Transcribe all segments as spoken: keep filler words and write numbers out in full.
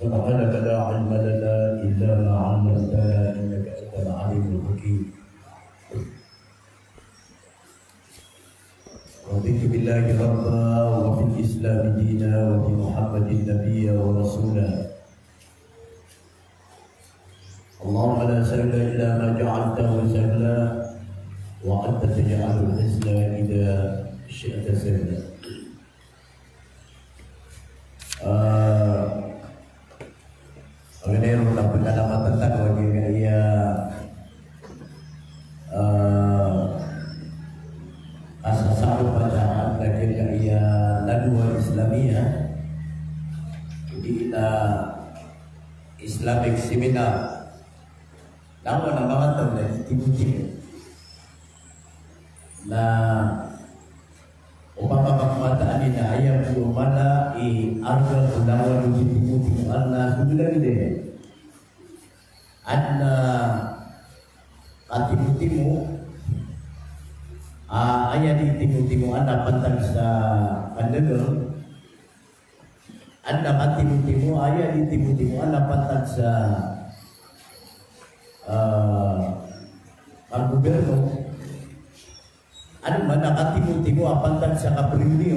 سبحانك لا علم لنا إلا ما علمتنا إنك أنت العليم الحكيم. رضيت بالله ربا وبالإسلام دينا وبمحمد نبيا ورسولا. اللهم لا سهل إلا ما جعلته سهلا وأنت تجعل الحزن إذا شئت سهلا. Ah, paganay ron na pagkalamatan tano a giyangkaya, ah, a sasaro pata a giyangkaya Nadwa Islamiyah, odi na Islamic seminar. Na aya manga taw na di timotimo. Na opama ka mataan iyan na aya bo a mala i arga o langowan o di timotimo a na so bilangid iyan. Adn a katimotimo, a, aya di timotimo a na pantag sa kandagang, adn a katimotimo, aya di timotimo a na pantag sa, ah, kagoberno. Adn man a katimotimo a pantag sa kaprimiyo.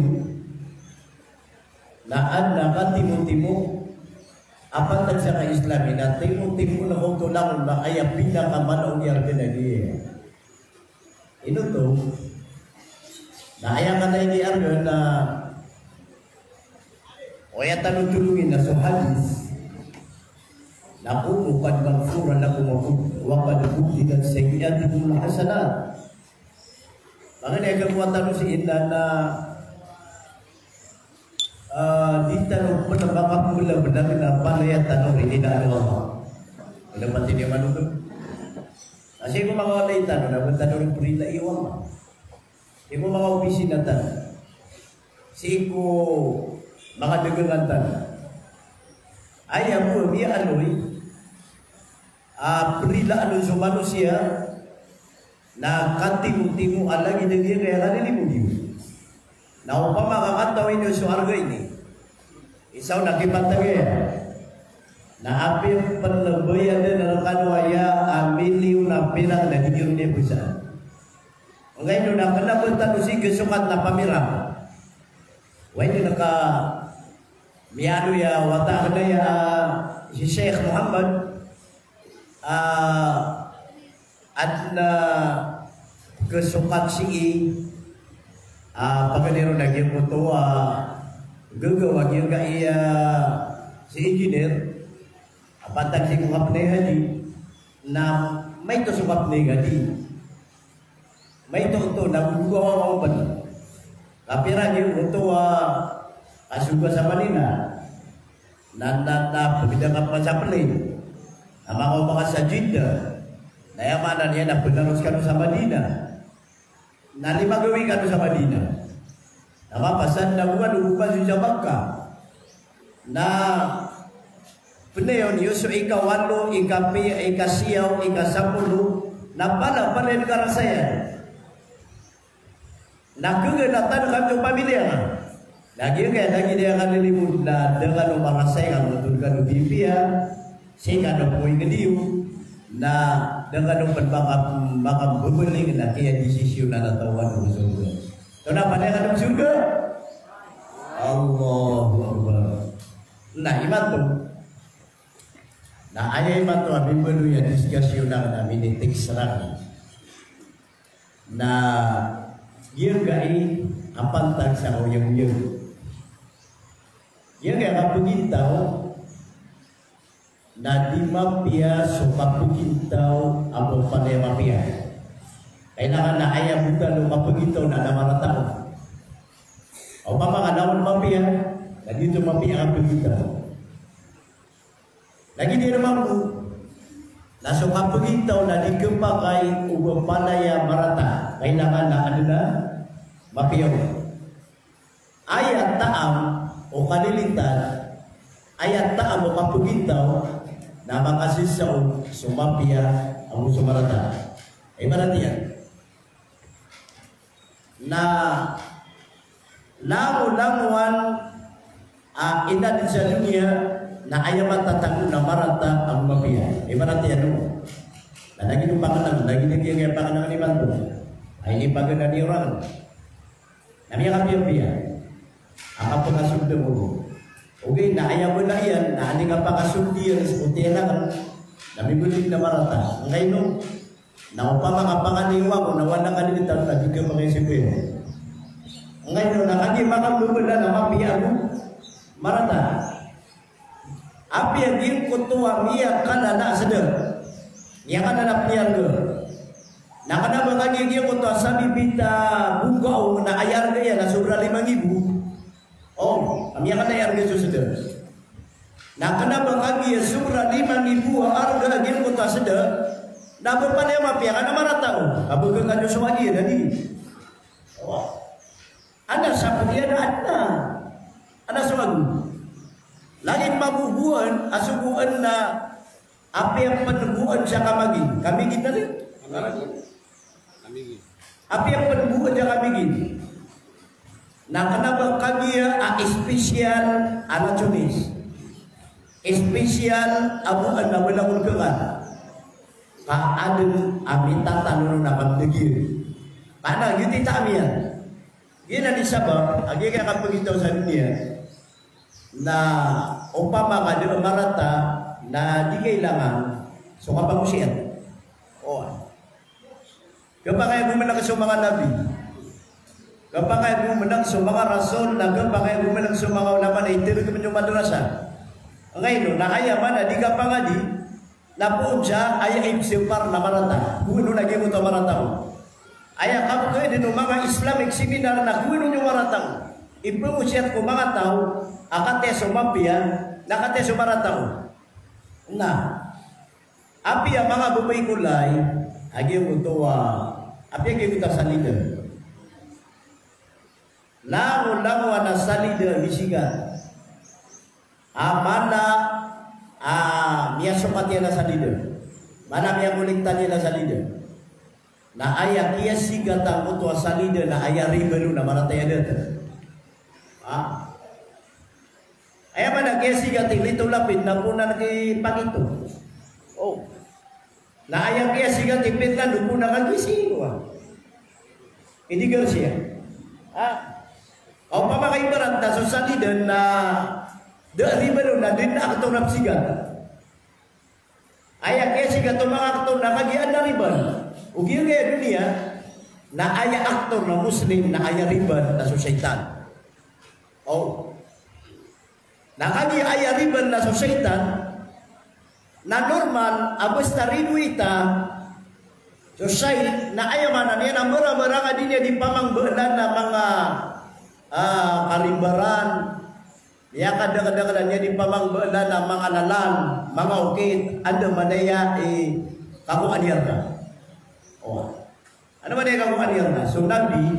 Na adn a katimotimo a pantag sa ka-Islam, na timotimo na oto langon na aya pinakamala o giyangkaya. Ino oto? Na aya mataan i arga na o aya tano tolongin na so hadis na, "Kumu qad maghfuran lakum wa qad, wa qad ubdilat sayyi'atukumul hasanat." Paganay a kakowa tano sii na, na, ah, di tano pn makapmbelabelag na palaya tano rinidaan o Allah. Ino pati niyan manoto? Na sii ko manga walay tano na ba tano ron prilai o Allah. Sii ko manga opisina tano, sii ko manga dagangan tano. Aya bo a miyaaloy a prilaan on so manosiya na katimotimo a lagid a giyangkaya kalilimod iyo. Na opama ka katawin iyo so arga ini, isa on a kipantag iyan, na apiya pn a bayadan rkano aya a miliyon a pirak na di niyo ron ipesaan. Angkaino na kna ba tano sii kasokat na pamirang. Wa ini na ka miyaaloy a wata a kna aya, ah, si Sheikh Muhammad, ah, adn a kasokat sii, ah, paganay ron a giyangkoto a gagaw a giyangkaya si engineer, a pantag sii ko kapnay hadi, na maito so kapnay hadi. Maito oto na gogowa a open. Kapira giyoto a kasoga sa Madina. Na, na, na pagdakap ka sa plane. Na makaoma ka sa Jeddah. Na aya maana niyan na pnaros kano sa Madina. Na lima gawii kano sa Madina. Na mapasad na bo kano bo kasoga sa Makkah. Na pnayawn iyo so ikawalo, ikapiya, ikasiyaw, ikasapolo, na palapalaya dn karasayan. Na khaganatan kano so pamilya. Na giyangkaya lagid a kalilimod na da kano marasay kano oto da kano pipiya, sii kano poingd iyo, na da kano pn maka, makambabaling na kiyadesisyonan a taw a adn ko sorga. Tonaa palaya kano ko sorga? Allahu Akbar. Na imanto. Na aya imanto a mimbaloy a diskasyon akn a minitext rakn na giyangkai a pantag sa kaoyagoyag. Giyangkai a kapagintaw na di mapiya so kapagintaw a ba palaya mapiya. Kailangan na aya bo tano kapagintaw na na marata on. Opama ka na on mapiya, na di oto mapiya a kapagintaw. Lagid iyan mambo na so kapagintaw na di khapakay o ba palaya marata. Kailangan na adn a mapiya on. Aya taam o kalilintad, aya taam o kapagintaw na makasisa on so mapiya ago so marata. Ibarat iyan na langolangowan a inadn sa doniya Na aya matatago na marata ago mapiya. Ibarat iyan o, na lagid o pakanang, lagid iyan a pakanang imanto. Ay, di paganay iran. Na miyakapiyapiya a kapakasold iyan. Ogaid na aya bala iyan, na anda i kapakasold iyan, so tiyan akn, na mimbaloy na marata. Angkaino? Na opama ka pakanay o ako, na wala ka dn tano na di ka makaisip iyan. Angkaino, na kagiya makambabala na mapiya ago marata. Apiya giyangkoto a miyakalala a sda. Miyakalala a piyarga. Na kna ba kagiya giyangkoto a sabibita bongga o na aya arga iyan na sobra lima nggibo. O, a miyakalala a arga so sda. Na kna ba kagiya sobra lima nggibo a arga giyangkoto a sda. Na ba palaya mapiya ka na marata o. Aba ka kano so agi na di. O. Anda sa pn iyan, anda. Anda so ago. Lagid maboboan, a so boan na apiya pn boan sa kamagin. Kamigin na di? Kamigin. Apiya pn boan sa kamigin. Na kna ba kagiya a special a lachonis. Special a boan a bala ko lkngan. Ka adn a mitatano na kamdg iyan. Ka na giyoto i taam iyan. Giyanan i sabap a giyangkai a kapagitaw sa doniya na opama ka da a marata na di kailangan so kapangosiyat. O. Khapakay a gomnk so manga nabi. Khapakay a gomnk so manga rasul, na khapakay a gomnk so manga ulama na itrg pn so madrasa. Angkaino, na aya maana di kapangadi, na poon sa aya ipsipar na marata. Gowani na giyangkoto a marata on. Aya kapkhaadn o manga Islamic seminar na gowani so marata on. Ipangosiyat ko manga taw a kataya so mapiya, na kataya so marata on. Na, apiya manga babay ko lay, a giyangkoto a, apiya giyangkoto a salida. Langolangowan a salida a misigat. A mala a miyasokat iyan a salida. Mala a miyakolekta niyan a salida. Na aya kiyasigatan angkoto a salida na aya riba ron na marata i adat. Ha? Aya maana a kiyasigat i lito lapid na poon a kipakito. O. Na aya kiyasigat i pitna na poon a kagisi, wa. Ini Garcia. Ha? Opama ka ibarat na so salida na da a riba ron na da a aktor a psigat. Aya kiyasigat o manga aktor na kagiya adn a riba. O giyangkai a doniya, na aya aktor na Muslim na aya riba na so shaytan. O. Na kagiya aya riba na so shaytan, na normal a basta ridoay ta so shay, na aya maana niyan na mbarambarang a di niyan di pamangbalan a manga, ah, karimbaran, miyakadakdakl a niyan di pamangbalan a manga lalan, manga okit, andamanaya i kakowa niyan ka. O. Andamanaya i kakowa niyan ka. So Nabi,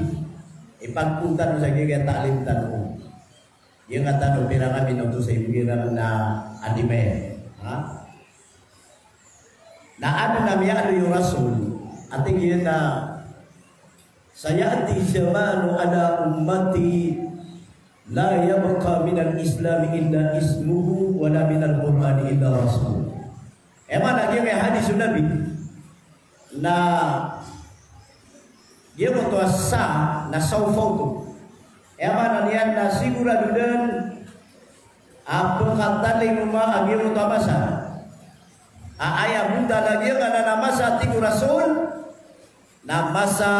ipagpon tano sa giyangkai a ta'lim tano. Giyangkatano pira kami na oto sa imbgay iran na adimay. Ha? Na adn a miyaaloy o Rasul, a tig iyan a, "Saya'ti zamanun ala ummati la yabqa minal Islami illa ismuhu wa la minal Qur'ani illa rasuluh." Aya maana giyangkai a hadis o Nabi na giyangkoto a sa na sawfa oto. Aya maana niyan na sigurado dn a pkatalingoma a giyangkoto a masa. A aya btad a giyangkanan a masa, tig o Rasul, na masa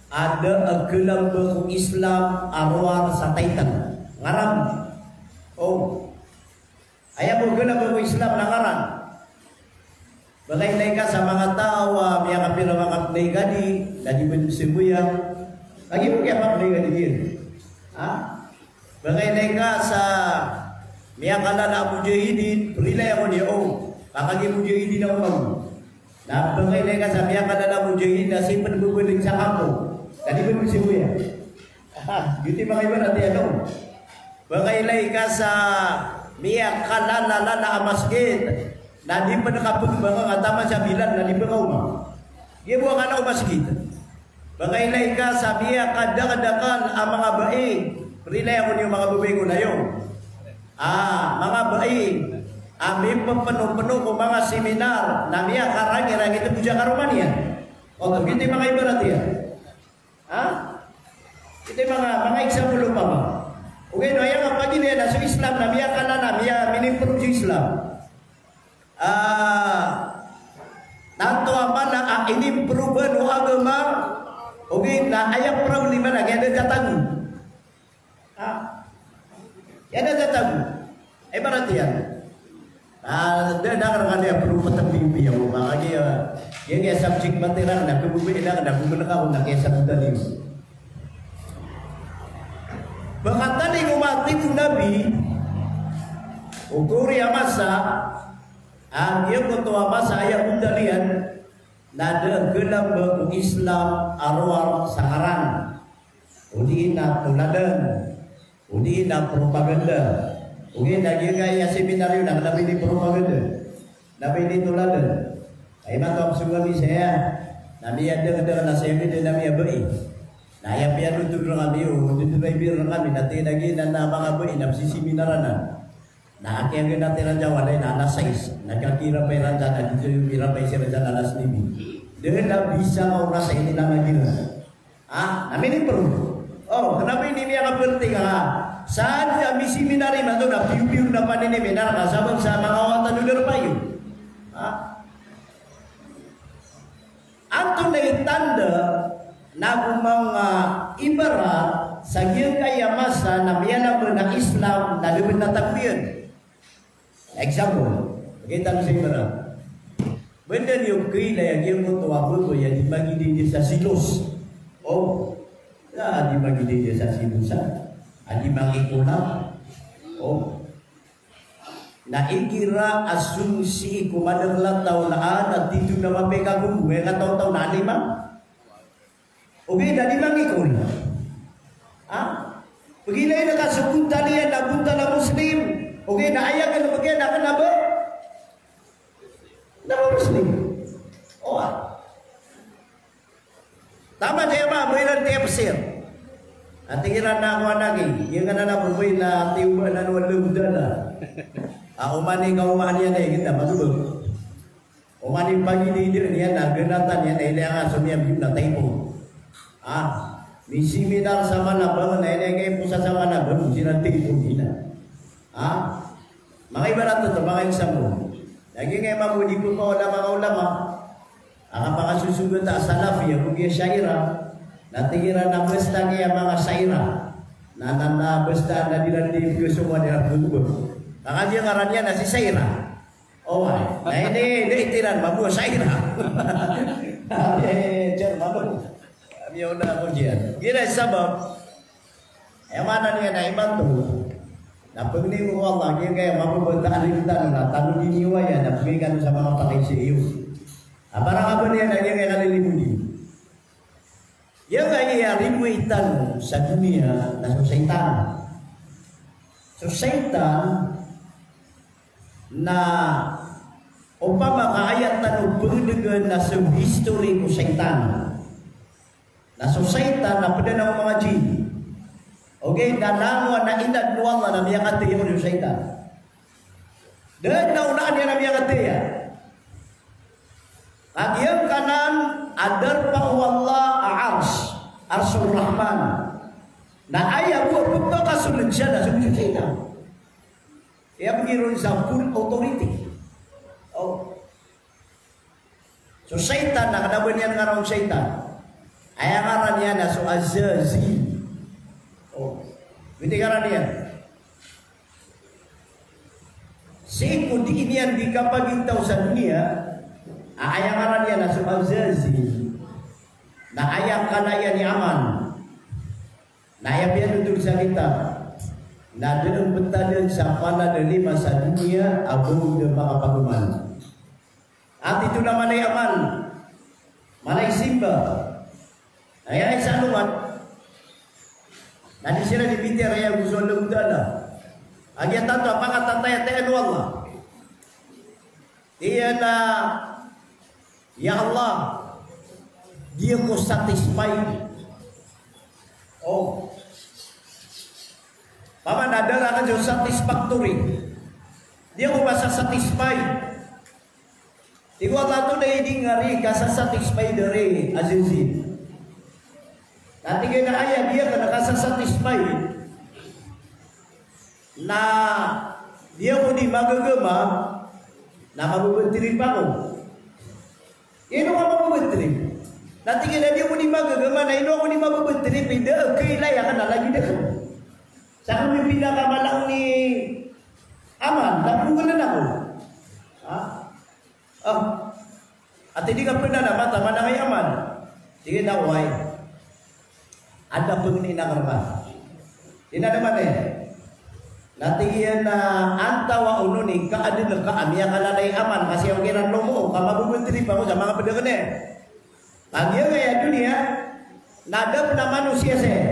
a da a galbk o Islam a rowar sa title. Ngaran. O. Aya bo a galbk o Islam na ngaran. Bangkailay ka sa manga taw a miyakapira manga pnay ka di, na di pn semboyang. Lagid o kiyapaknay ka di diyan. Ha? Bangkailay ka sa miyakalala a mujahidin, prilay ako niyo, o, ka kagiya mujahidin ako mambo. Na bangkailay ka sa miyakalala a mujahidin na sii pn bbalin sa kampo. Na di pn semboyang. Ha, giyoto i manga ibarat iyan on. Bangkailay ka sa miyakalala a masgit, na di pn kapagbangan a taman sa bilal, na di pn kaoma. Giya bo a kala o masgit. Bangkailay ka sa miyakadakdakl a manga bai, prilay ako niyo manga babay ko layo. Ah, manga bai a mipepeno-peno ko manga seminar na miyakarangirangit ko diya karoma niyan. Oto, giyoto i manga ibarat iyan. Ha? Giyoto i manga, manga example opama. Ogaid na aya nga pagilaya na so Islam na miyakala na miya-, mini-improve so Islam. Ah, tanto a mala a inimprove o agama, ogaid na aya problema na kiyadadatago. Ha? Aya dadadag. Ibarat iyan. Ah, da, da, da, da, da, perlu petembi, bi, ya, maka giya, giya, giya subject matira, na, kebubi, na, na, kebubi, na, na, giya subject tadi. Ba katharo o mati ko Nabi, o gori a masa, a giyoto a masa a aya modal iyan, na da a galamba o Islam a rowar sa ngaran. O di na toladan. O di na propaganda. Ogaid na giyangkaya seminaryo na kena ba ini propaganda. Na ba ini toladan. Ay mato a pesong ami saya. Na miyadengdeng na saya mi na miyabai. Na aya piyanothol rkami o, di ba ibir rkami na tinagi na, na manga bai na pesiseminar anan. Na aki agi na tira Jawa na ina na sais, na kaki rapay ranja na di di rapay si ranja na nas nibi. Dahil na bisa ka oras ini na lagi na. Ah, na mini-improve. Oh, kena ba ini miyakaperti ka? Sa di ami seminary mato na piyo-piyo na panini minar ka sabab sa manga wata no darpayo. Ah. Antonaa i tanda na go manga ibarat sa giyangkaya masa na miyalamba a Islam na da ben a tagbiyan. Example, kagiya tano sa ibarat. Benda niyo kailaya giyangkoto a babay a di magididi sa silos. O, a di magididi sa silos, a di mangikola. O, na igira a song sii ko madakel a taw na, a, na tito na mapikagombo, e, kataw-taw na lima. Ogaid na di mangikol. Ha? Pegilay na ka so bontal iyan na bontal a Muslim. Ogaid na aya ka na pegilay na kena ba? Na ba Muslim. O, a. Taman saya ba, mailan tafsir. Ati kiran na ako anagi, iyan ka na na bubuy na tiyo ba na nuwan lewda na. Ako mani ka umahan iyan na iyan na madubag. Oman i pagididi niyan na genatan iyan na ilaya nga so miyabiyog na taipo. Ah, misiminar sa Manabang na ilaya nga iposa sa Manabang, siran taipo niyan. Ah, manga ibarat oto, manga example. Lagid nga imam o di ko pa ulama, manga ulama. Aka manga sosogat a Salafi, ago giya Shaira. Na tig iran na basta giya manga Shaira. Na, na, na basta na di ran di piyosowa di ran bubugo. Manga giya ngaran iyan na si Shaira. Oway. Na ini, ini itiran, mabuo sa ira. Eh, Chair, mabuo. Miyaona ako diyan. Giya sabap, aya maana niyan na imanto, na pangni ko Allah, giyangkaya mababata a lintang na tano di niyo aya, na pangni kano sa manga pakay sa iyo. A para ka ba niyan na giyangkaya kalilimodi. Giyangkaya riboy tano sa doniya na so shaytan. So shaytan na opama ka aya tano pagdegen na so history ko shaytan. Na so shaytan na ped anan o manga jinn. Ogaid na langon a inadn o Allah na miyakataya on so shaytan. Da dn a onaan iyan a miyakataya. Ka giyangkanan a darpa o Allah a Arsh, Arshur Rahman. Na aya bo a pepakasold siya na so shaytan. Aya begi ron sa full authority. O. So shaytan na kena ba niyan ngaran o shaytan. Aya ngaran iyan na so Azazil. O. Giyoto i ngaran iyan. Sii ko dii niyan di kapagintaw sa doniya, a aya ngaran iyan na so Azazil. Na aya kala iyan i amal. Na aya piyanotol sa kitab, na da dn btadn sa panadalima sa doniya a ba on da makapagomal. Ati to na mala i amal, mala i simba. Aya isa alongan, na di siran di pitiyara iyan go so Allah Ta'ala. A giya tanto a pakatatayatayaan o Allah. Iyan na, ya Allah, di ako satisfied. O. Paman, na da rakn so satisfactory. Di ako masasatisfy. Tig o Allah, antonaa i di ngka di kasasatisfy dari Azizin? Na tig iyan a aya di akn kasasatisfy na di ako di magagama na mababad trip ako. Ino ka mababad trip? Na tig iyan a di ako di magagama na ino ako di mababad trip, i da a kailay akn a lagid akn. Sa kami pinakamalang ni Aman, na pnggoln ako. Ha? Ah. Ati di ka pn na mata manangay Aman. Tig iyan a oway. Anda pngni na karma. Ina naman eh. Na tig iyan a antaa on i kaadn ka a miyakalalay Aman, ka siya okiran lomo, ka mababad trip ako sa manga pd akn eh. Kagiya aya doniya na da pn a manosiya saya.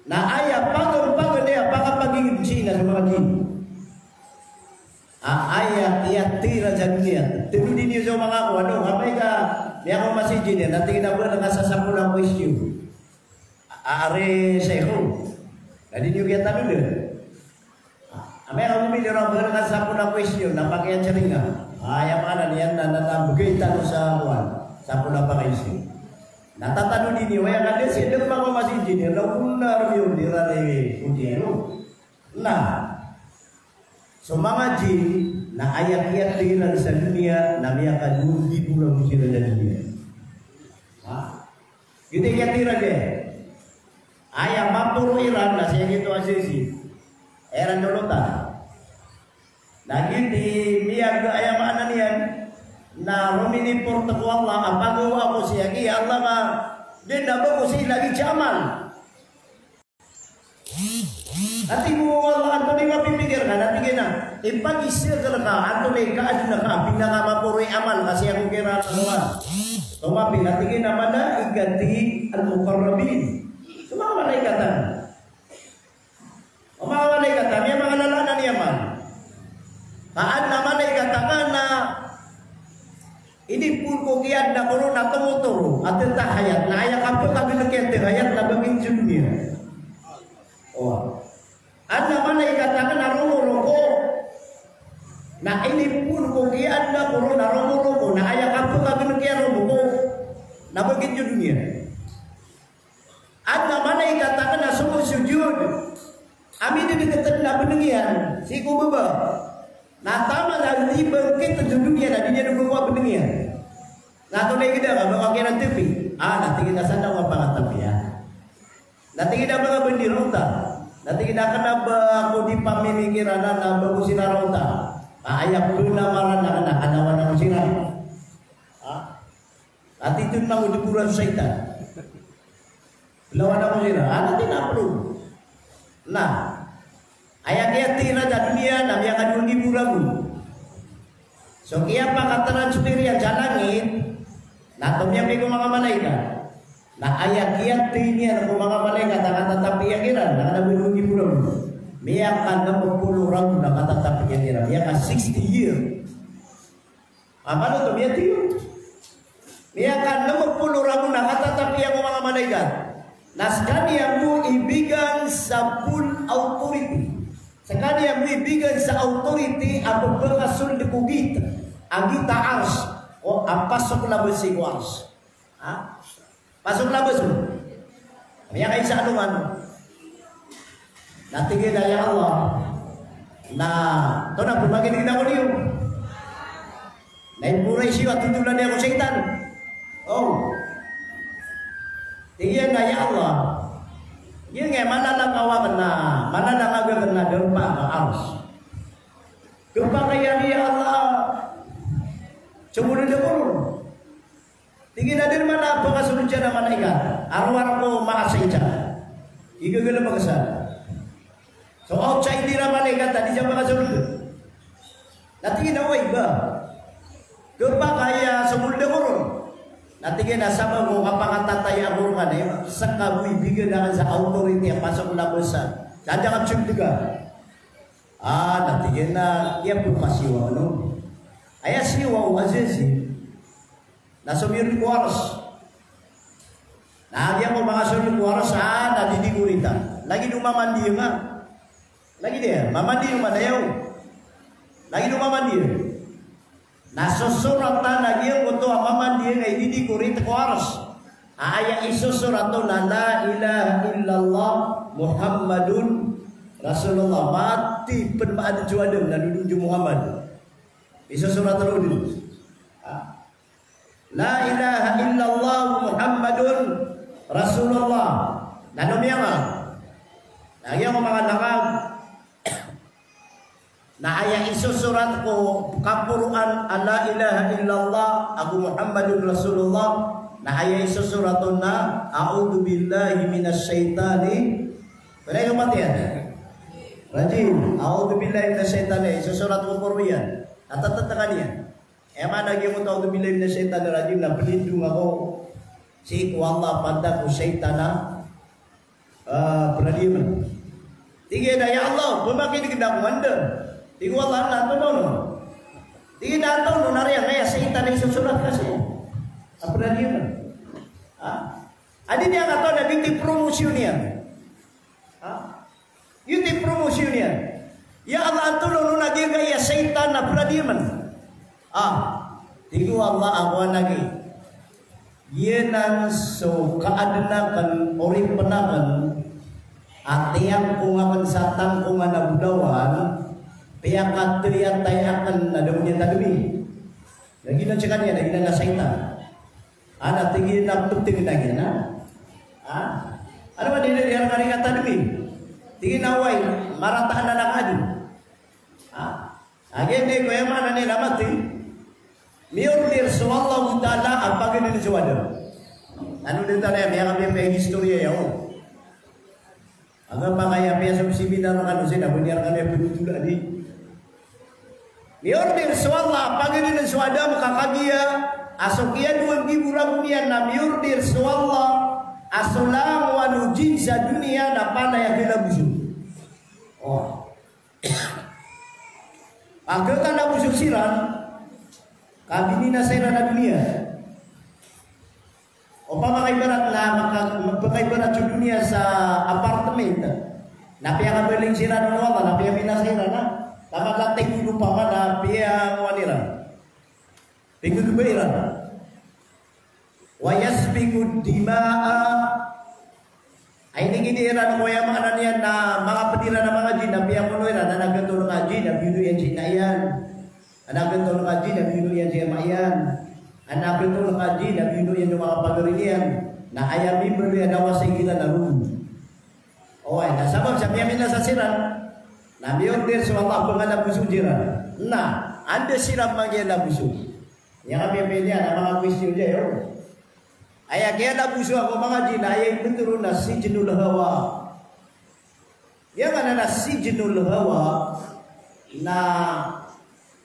Na aya pagpagn iyan a pakapagingd sii na so manga jin. A, aya kiyathay iran sa doniya. Tanodi niyo so manga ko, ano, amay ka miyakaoma si jin iyan, na tig iyan a ba na kasasapol ako isyo. A, ari sa iko. Na di niyo kiyatanodan. Amay ka mimili ron, ba na kasasapol ako isyo, na pakiyacaringa. Aya maana niyan na, na, na, bgay tano sa kuwan, sapol a pakaisyo. Na tatanodi niyo, aya ka di siya, di makaoma si jin iyan, na kuna ron iyan, di rari, kuti, ano. Na, so manga jin, na aya kiyathay iran sa doniya, na miyakadowa nggibo ragon siran sa doniya. Ha? Giyoto i kiyathay iran dn. Aya maporo iran, na sii giyoto a sii. Aya iran nolotan. Na giyoto i miyag, aya maana niyan, na rominiport ko Allah, a pagawa ako sii, agi Allah ka, di na ba ko sii lagid si Aman. Ati bo o Allah, antonaa i mapipikir ka, na tig iyan a, ipagisa ka, antonaa i kaadn ka a pinakamaporo i Aman, ka sii ako kiran a lawan. Tomapi, na tig iyan a malaikati al-muqarrabin. So manga malaikat akn. O manga malaikat akn, miyamangalala anan i Aman. Ka adn a malaikat akn na inipoon ko kiyaadna ko ron na tomotoro a tatahayat, na aya kapkagn iyan a tahayat na ba giyangkai so doniya. O. Adn a malaikat akn na romoroko. Na inipoon ko kiyaadna ko ron na romoroko, na aya kapkagn iyan a romoroko na ba giyangkai so doniya. Adn a malaikat akn na somosojod a mididgtn a bnng iyan sii ko baba. Na taman a di bangkit so doniya na di niyan oba ko a bnng iyan. Na antonaa i gda ka, ba ka kiran tapi? A, na tig iyan a sadn ako a pangatapiya. Na tig iyan a ba ka bandi rota? Na tig iyan a kna ba ko di pamimikiran a ba ko siran rota. A, aya pnamaran akn na kna a kna ako siran. Ha? Ati ito na mangodoboran so shaitan. Bolawan ako siran. Ano ti na plo? Na, aya kiyathay iran sa doniya na miyakadowa nggibo ragon. So kiyapakatransfer iyan sa langit, na tomiyapik ko manga malaikat. Na aya kiyathay niyan ko manga malaikat a katatapiya kiran, na kna ba dowa nggibo ragon. Miyakanem polo ragon a katatapiya kiran. Miyaka sixty year. Amay oto miyathay. Miyakanem polo ragon a katatapiya ko manga malaikat. Na skaniyan bo ibigan sa full authority. Skaniyan bo ibigan sa authority a pphakasold ko gate a gate a Arsh. O, a pasok labas sii ko Arsh. Ha? Pasok labas on. Miyakaisa alongan. Na tig iyan a, "Ya Allah." Na, tonaa bo, makinig ako niyo. Na iporo iyo a totolan iyo ko shaitan. O. Tig iyan a, "Ya Allah. Giyangkai a malalang a waken na, malalang a waken na da mpaka Arsh. Khapakay aya, ya Allah, so mold ako ron." Tig iyan a da man a pakasold sa malaikat a rowar ko maasa isa. Igagalebek sa. So outside iran a malaikat a di sa pakasold. Na tig iyan a, "Oway ba, khapakay aya so mold ako ron?" Na tig iyan a, "Sabap ko kapangatataya ako rka na, seka bo ibigan aken sa authority a pasok labasan. Sa da ka psold ka." A, na tig iyan a, "Aya bo kasiwa, ano?" Aya siwa o Azizi na somiyold ko Arsh. Na giya ko manga sold ko Arsh, a, na di di ko rita. Lagid o mamandi nga. Lagid iyan, mamandi o madayaw. Lagid o mamandi iyan. Na sosoratan a giyangkoto a mamandi iyan a ididikor i teko a Arsh. A aya isosorat on na la ilaha illallah Muhammadun Rasulullah. Mati pn maadn so Adam na dodon so Muhammad. Isosorat on dn. Ha? La ilaha illallah Muhammadun Rasulullah. Na ano miyangal? Na giyangko manga lakab. Na aya isosorat ko kaporoan a la ilaha illallah ago Muhammadun Rasulullah, na aya isosorat on na a'udhu billahi minash shaitani, pira ino pati iyan? Rajim. A'udhu billahi minash shaitani, isosorat ko poro iyan. Na tatataka niyan. Aya maana giyangkoto a'udhu billahi minash shaitanir rajim na plindong ako sii ko Allah pantag ko shaitan a, ah, pradiyamn. Tig iyan a, "Ya Allah, pmakin'g ako anda." Tig o Allah, "Na antonaa on?" Tig iyan a, "Antonaa on na riyan, na aya shaitan a isosorat ka sii a pradiyamn." Ha? Adi niyan katawan a giyoto i promosyon iyan. Ha? Giyoto i promosyon iyan. Ya Allah, antonaa on a giyangkaya shaitan a pradiyamn? Ah, tig o Allah, ako anan, giyanan so kaadn akn, oripn akn, a tiyangkong akn sa tangkongan a bolawan, piyakatiyatay akn a da on iyan tadmi. Na giyanan sekaniyan, na giyanan a shaitan. Ana tig iyan a ptngna giyanan, ha? Ha? Ano ba di, di, di, di, di, tadmi. Tig iyan a oway, marata anan a kaadn. Ha? Agiya di ko aya maana niyan a mati. Miyorder so Allahu Ta'ala a pagdn so Adam. Ano dn tano aya, miyakapiyapiya i historia iyan, o. Ago makaya piya so seminar kano sii na bani rkano aya pnothola di. Miyorder so Allah a pagdn so Adam ka kagiya a so kiyadowa nggibo ragon iyan na miyorder so Allah a so langowan o jinn sa doniya na palaya kalaboso. O. Ago kalaboso siran, ka bininasa iran a doniya. Opama ka ibarat na maka-, maka ibarat so doniya sa apartment. Na piyakabaling siran o Allah, na piyabinasa iran, na. Taman a tig o Allah opama na piyangowan iran. Pigdba iran. Wa yasfiku dima'a. Ay, inigid iran ko aya maana niyan na manga pd iran a manga jinn, na piyamono iran, anak a tolong a jinn, na biyolo iyan si ina iyan. Anak a tolong a jinn, na biyolo iyan si ama iyan. Anak a tolong a jinn, na biyolo iyan so manga pagari niyan. Na aya mimbaloy a dawasa igira na roo. Oway, na sabap sa miyabinasa siran, na miyorder so Allah a pangalaboso siran. Na, anda siran mangalaboso? Aya kami pilihan a manga question iyan, o. Aya kiyalaboso ko manga jinn, aya imbtho ron na sijnul hawa. Aya maana na sijnul hawa na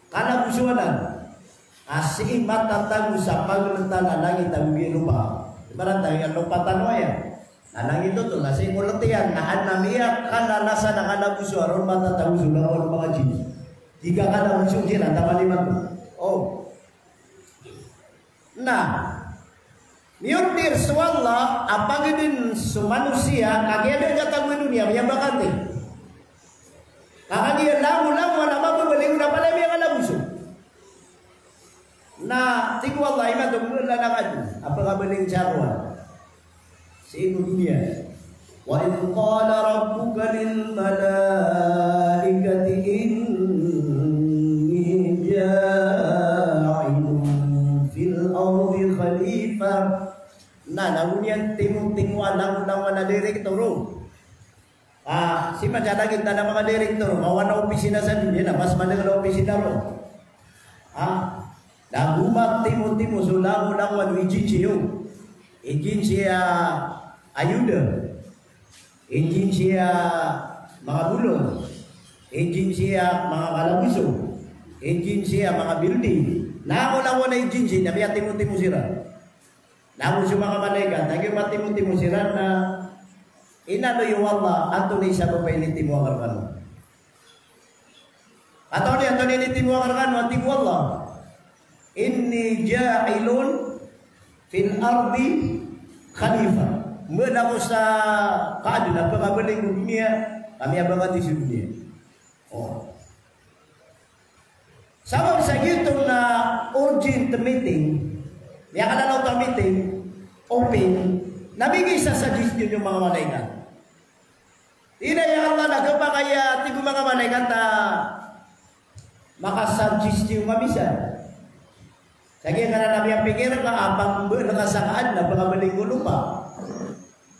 kalaboso anan a sii matatago sa pagltan a langit ago gii lopa. Ibarat a gii lopa tano aya. Na langit oto na sii ko ltiyan na adn a miyakalalasan a kalaboso a roo matatago so langowan o manga jinn. Di ka kalaboso siran taman imanto. O. Na miyorder so Allah a pagdn so manosiya, kagiya da a katago i doniya, miyabakante. Ka kagiya langolangowan a mababaling on na palaya miyakalaboso. Na tig o Allah, imanto mala na kaadn a pakabaling sa kowan sii ko doniya. Wa idh qala rabbuka lil malaikati inni ja'ilun fil ardi khalifah. Na, na go niyan timotingoa langolangowan a direktor o. Ah, sii man sa langit na manga direktor, mawana opisina sa doniya na mas madakel a opisina roo. Ah, na go matimotimo so langolangowan o agency o. Agency a ayuda. Agency a manga bolong. Agency a manga kalaboso. Agency a manga building. Langolangowan a agency na miyatimotimo siran. Na go so manga malaikat, na giya matimotimo siran na inaloy o Allah, antonaa i sabap a initimo akn rkano. Antonaa i, antonaa i initimo akn rkano, a tig o Allah, inni ja'ilun fil ardi khalifah. Mala ako sa kaadn a pakabaling ko doniya, ka miyabakante so doniya. O. Sabap sa giyoto na urgent meeting, miyakalalaw oto a meeting, open, na migay sa suggestion o manga malaikat. Tig iyan a, "Ya Allah, na khapakay a tig o manga malaikat a makasuggest iyo mambo sa." Sa giya na miyapikir ka a pagmbal ka sa kaan na pakabaling ko lopa.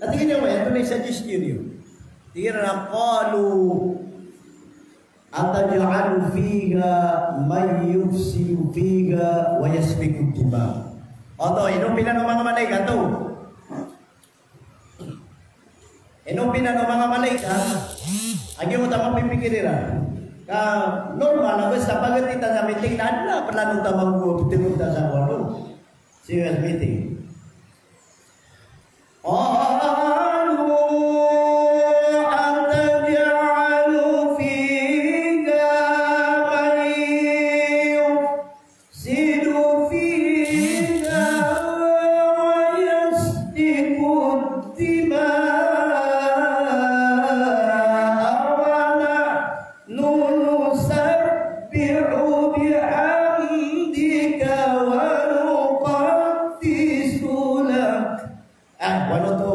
Na tig iyan a, "Aya, antonaa i suggestion iyo?" Tig iyan a, "Qalu ataj'alu fiha man yufsidu fiha wa yasfiku dima." Oto, ino pinan o manga malaikat oto? Ino pinan o manga malaikat, a giyoto a mapipikir iran. Ka normal a basta pagati ta sa meeting na adn a plano ta mambo a ptharoon ta sa kowan. Serious meeting. Qalu ataj'alu fiha man yufsidu fiha wa yasfiku dima'a wa nahnu nusabbihu bihamdika wa nuqaddisu lak. Ah, wano to,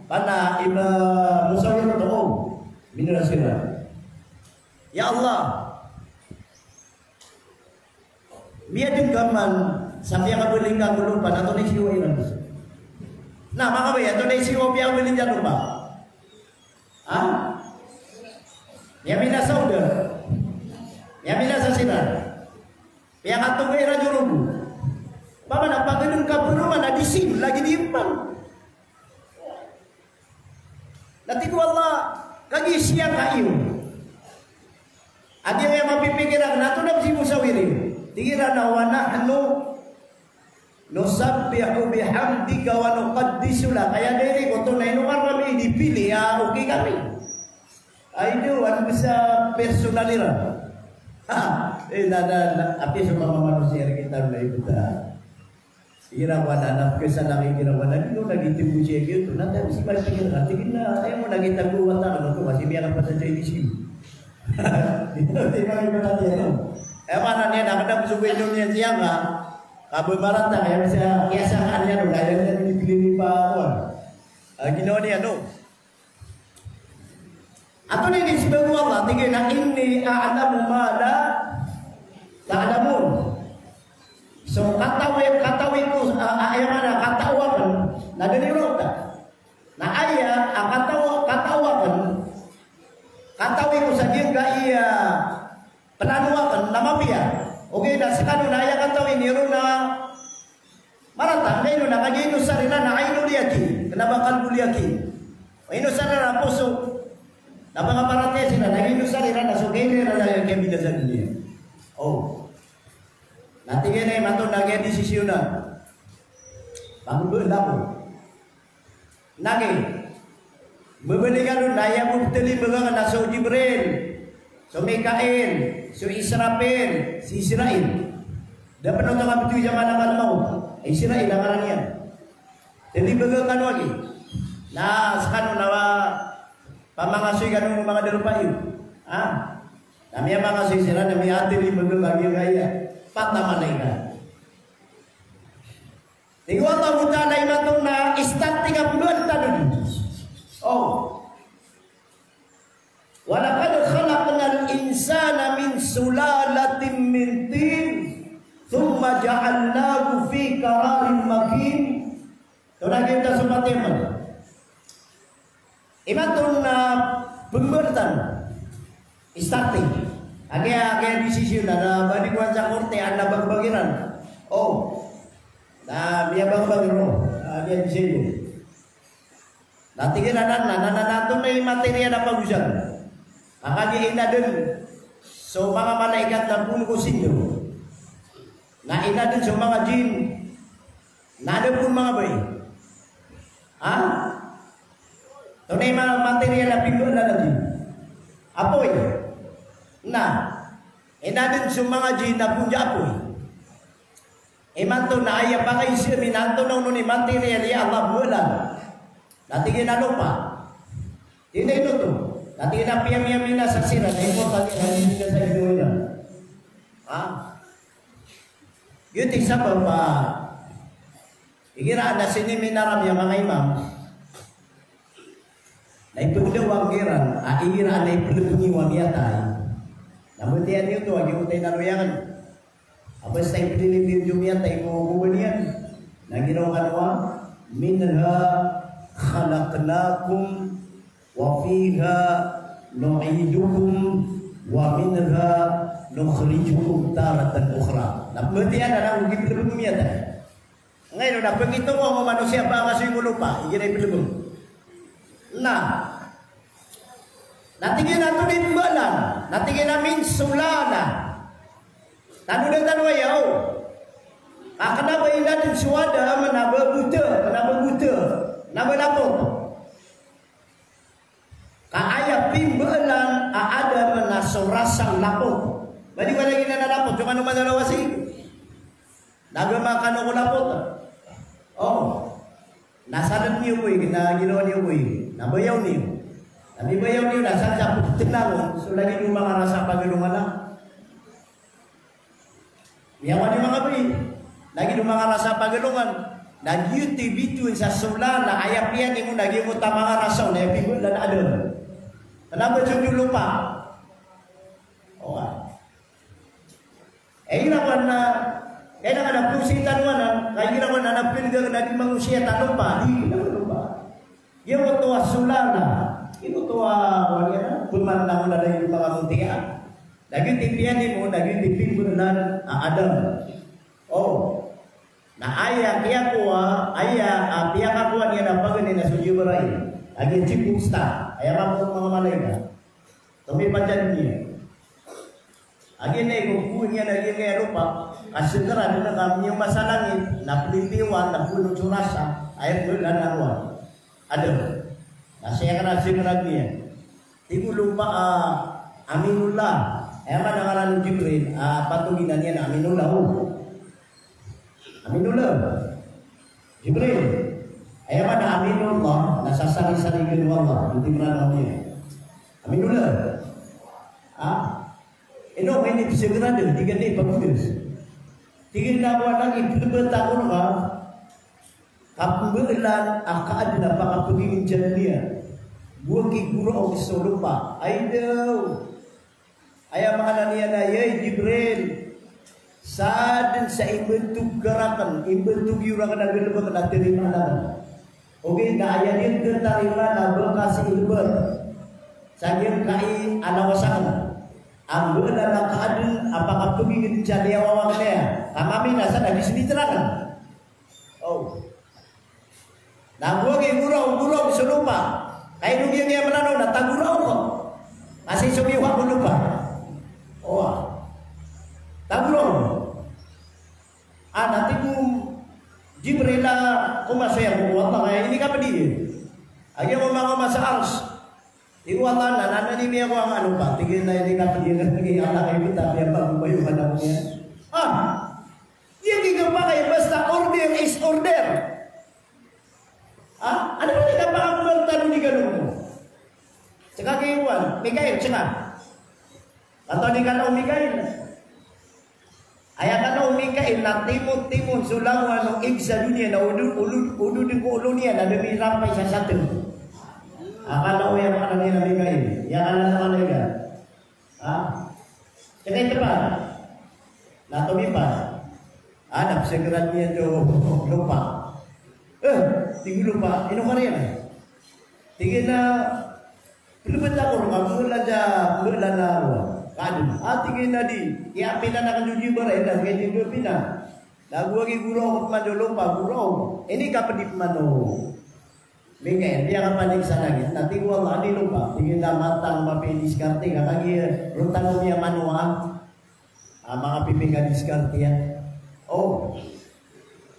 pana iba musawir to, minira sira. Ya Allah, miyadn ka man sa piyakabaling ka ko lopa, na antonaa i siyowa iran? Na, manga baya, antonaa i siyowa o piyakabaling ka ko lopa? Ha? Miyabinasa o da? Miyabinasa siran. Piyakatoga iran so rogo. Paman a pagann ka pn roman a di siyo lagid iyan pman. Na tig o Allah, kagiya siyaka iyo. A giya mapipikir akn, na antonaa i musawir iyo? Tig iran a, "Wa nahnu nusabbihu bihamdika wa nuqaddisu lak." Aya dn oto na ino ka kami dipili a okay kami. Ay, di, ano ba sa personal iran? Ha, eh, na, na, na, apiya so manga manosiya rktano na ibt a Igira ko anan, na pkhasalang igira ko anan, di ko na gitimbo siya giyoto. Na tayo si Martin, na tig iyan a, aya mo na gitago wata, ano to, kasi miyakalapatan sa inisip. Di ko, di ko na iba natin, ano. Aya maana niyan, na kada pzogay niyan siya nga, kababarata, kaya siya, kaya siya nga niyan, no, kaya niyan, di ko pa, ano. Ah, ginawa niyan, no. Antonaa i inisbag o Allah, tig iyan a, "Inni a'lamu ma la ta'lamun." So, katawi, katawi ko, ah, ah, aya maana, katao akn, na da niyo ron ta. Na aya, ah, katao, katao akn, katawi ko sa giyangkaya plano akn na mapiya. Ogaid na skano na aya katawi niyo ron na marata, angkaino na kagiya inosar iran na ainul yaqin, kna ba qalbul yaqin. Inosar iran a poso. Na manga paratiyaya siran, na inosar iran na so kagiya iran na kiyabinasa doniya. O. Na tig iyan a imanto na giya disisyonan. Pagmbala ko. Na giya, mbabalikan on na aya bo pthalimbaga akn na so Jibril, so Mikail, so Israfil, si Israil. Da pn oto kabtowi sa malakal mawt. Israil a ngaran iyan. Thalimbaga kano agi. Na skano na pamangasoy kano manga darpa iyo. Ha? Na miyamangasoy siran, na miyathalimbaga kano aya pat a malaikat. Tig o Allahu Ta'ala imanto na starting a pmbala tano dn. O. "Wa laqad khalaqnal insana min sulalatin min tin, thumma ja'alnahu fi qararin makin." Tonaa giyoto so matiman. Imanto na pmbala tano. Starting. Agi, agi disisyon na, na balik ko sa korte, na bagbag iran. O. Na miyabagbag iran. Agi disisyon. Na tig iran anan, na, na, na, antonaa i material a pagosay. Ka kagiya inadn so manga malaikat na poon ko sindro. Na inadn so manga jinn. Na adn poon manga bae. Ha? Antonaa i ma-, material a pimbalaan a jinn? Apoy. Na inadn so manga jinn na poon sa apoy. Imanto na aya pakaiza ami na antonaa onon i material i Allah mbala. Na tig iyan a lopa. Ino, ino oto? Na tig iyan a piyamiyamina sa siran, na ipotang iyan a di na sa ginawa niyan. Ha? Giyoto i sabap a igira a siniminaram iyan a manga imam, na ipagdawang iran a igira a ipelebeng iyo a miyatay, na matiyan iyo oto a giyoto i naloyagen. A basta ipelebeng iyo a miyatay ko kowan iyan, na giraw kano a, "Minha khalaqnakum wa fiha nu'idukum wa minha nukhrijukum taratan ukhra." Na matiyan a na gipelebeng iyo a miyatay. Ngayon, na pagito ko ko manosiya ba ka so imo lopa, igira ipelebeng. Na, na tig iyan a tonaa i pembalan, na tig iyan a min sulala. Tanodan tano aya, o. Ka kena ba inadn so Adam, na ba bota, na ba bota, na ba lapot. Ka aya pimbalan a Adam na so rasa lapot. Bali wala giyanan a lapot, so kano madalawasi. Na ba makano ko lapot. O. Na saden iyo ko i, na ginawa niyo ko i. Na bayaw niyo. Na mibayaw niyo na sa sa pagtenang, so lagid o manga rasa pagalongan na. Miyawa di manga bri, lagid o manga rasa pagalongan. Na giyoto i bitowan sa sola, na aya piyaning on, na giyoto a manga rasa on, na aya pimbalan a Adam. Kena ba so lopa. O, a. E, igira ko na, kailangan a pagosiya tano anan, ka igira ko na, na pinggan na di mangosiya tano pa, di, di na lopa. Giyoto a sola na, giyoto a, wala na, pemandang na lagid o manga mutiya. Lagid i piyaning on, lagid i pimbalan a Adam. O. Na aya kiyakowa, aya, a, piyakakowa niyan a paganay na so Jibril. Lagid si Pusta, aya manga, manga malaikat. Tomipat sa doniya. Lagid na iko, ko niyan lagid kaya lopa, ka segera den a kami miyoma sa langit, na pelitiwan, na polo so rasa, aya polo na naroa. Adam. Na saya kena segera niyan. Tig o lopa a Aminullah. Aya maana ngaran o Jibril, a, patoginan iyan a Aminullah, o. Aminullah. Jibril. Aya maana Aminullah, na sasari-sari ko Allah. Ito i maana niyan. Aminullah. A? Ino, ini psegera den, di gani pagodas. Tig iyan a bo anak, ipelebet ako reka. Kapembelan a kaadn a pakapeginginjan iyan. Bo aki goraok so lopa. Ay daw. Aya maana niyan a, ya Jibril, sadn sa imbantog ka raken, imbantog iyo raken a galebek na tarimaan aken. Ogaid na aya di den tarimaan na bekas ilebet. Sa giyangkai a lawas aken. Ambelan a kaadn a pakapeginginjan iyan a wawa aken aya. Ka mami na sa na di sibit raken. O. Na bo aki goraok, goraok so lopa. Ka ino giyangkaya maana on na tagoraok ko. Kasi so miyowa ko lopa. O. Tagoraok. A, na tig o Jibril a komasoya ko Allah, ka inikaped iyan. Agiya ko makaoma sa Arsh. Tig o Allah na, na, na, di miyakowa angka lopa. Tig iyan a inikaped iyan, tig iyan a Allah, kay bita, biya ba, bayo ka na ko niyan. A, di gigapakay, basta order is order. A, ano ba di kapakay mo tano di ka lopa? Seka ki Juan, Mikael, seka. Katawan iyan kala o Mikael. Aya kala o Mikael na timotimo so langowan o ig sa doniya na odo, odo, odo den ko olo niyan na da mirampay sa sateng. A kala o aya kala niyan a Mikael. Aya kala na malaikat. A? Kena ito pa. Na tomipat. A, na psegeran iyan so lopa. E, tig o lopa, ino ka riyan? Tig iyan a, pelebet ako reka, mbelan sa, mbelan a, kaadn. A, tig iyan a di, iya pinan aken so Jibril, na tig iyan a di pinan. Na bo aki goraok pman so lopa, goraok. Inikaped i pman o Mikael, di aka panik sa langit. Na tig o Allah, di lopa. Tig iyan a matang mapipikir ka, kagiya roo tano miyaman o A, manga pipikadiskartiya. O.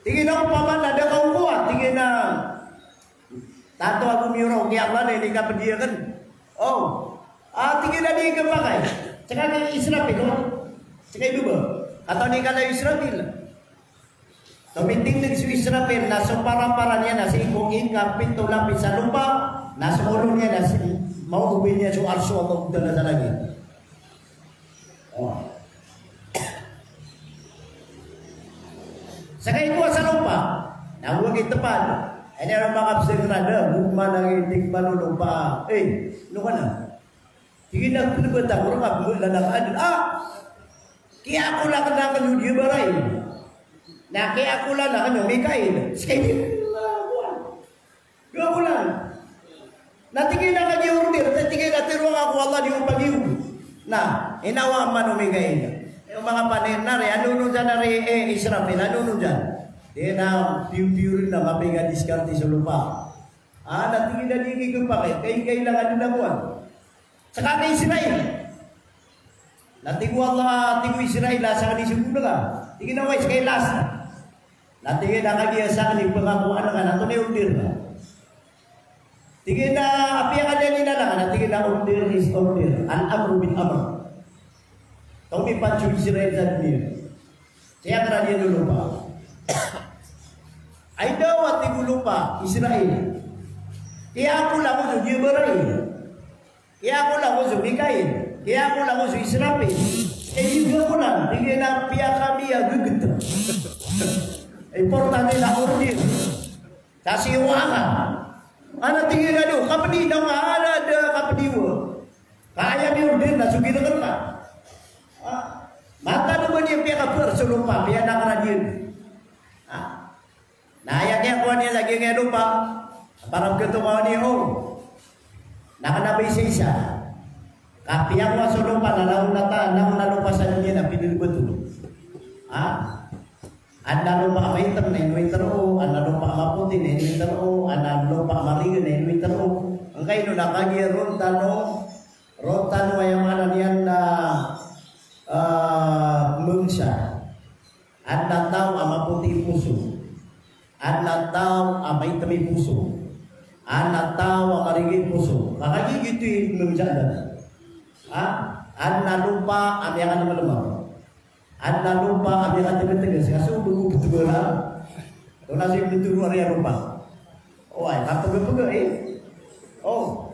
Tig iyan a opama na da ka okowa, tig iyan a, tanto a gomiyoraok ki Allah na inikaped iyan aken. O. A, tig iyan a di kapakay. Seka ki Israfil, o. Seka i doba. Katawan iyan kala o Israfil. Tomitindeg so Israfil na so parapara niyan na sii ko ikapito lapis a lopa, na so olo niyan na sii Maobay niyan so arsh o Allahu Ta'ala sa langit. O. Sa kagiya sa lopa, na go a kitepad. Aya niyan a manga psengkena da, goma na giya tig man o lopa. Eh, ino ka na? Tig iyan a pelebat ako reka, pelebat na ka adn. Ah! Kiyakolan aken o Jibrail. Na kiyakolan aken o Mikail. Seka iyan. Kiyakolan. Na tig iyan a kagiya order, tig iyan a tero ako o Allah di ko pagiyog. Na, inawa man o Mikail. Aya manga panay na ri, ano no dyan na ri, eh, Israfil, ano no dyan? Di na, piyo-piyo rin na, mapiya ka diskarte so lopa. Ah, na tig iyan a di ko pakay, kay kailangan na kowan. Seka kay Israel. Na tig o Allah, tig o Israel, a seka ni sugod ka. Tig iyan a wais, kay last. Na tig iyan a kagiya seka ni pekakowa ka, na antonaa i order ka? Tig iyan a apiya ka dn inala ka, na tig iyan a order is order. Al-amru bil amr. Tomipat so Israel sa doniya. Siyakara niyan o lopa. Ay daw a tig o lopa, Israel. Kiyakolan ako so Jibrail. Kiyakolan ako so Mikail. Kiyakolan ako so Israfil. Eh, di ko kolan. Tig iyan a apiya kami a geget. Importante na order. Sa siyowa ka. Ana tig iyan a do, kapedi na nga, ana da kapedi wa. Ka aya miyorder na so ginekal ka. Ah, matano ba niyan piyakaper so lopa, piyanakara niyan. Ah. Na aya kiyakowa niyan lagid iyan a lopa. Para beketo ka oni o. Na kena ba isa-isa. Kapiya ko a so lopa na langon a ta, langon a lopa sa doniya na pinelebet o. Ha? Adn a lopa a maitem na ino iter o, adn a lopa a mapoti na ino iter o, adn a lopa a maregen na ino iter o. Angkaino na kagiya ron tano, ron tano aya maana niyan na, ah, mengsa. Adn a taw a mapoti i poso. Adn a taw a maitem i poso. Adn a taw a maregen i poso. Ka kagiya giyoto i mengsa dn. Ha? Adn a lopa a miyakalemelemeg. Adn a lopa a miyakategeteges, ka so bego betego ra. Tonaa so betego ra a lopa? Oway, kapegepege, eh. O.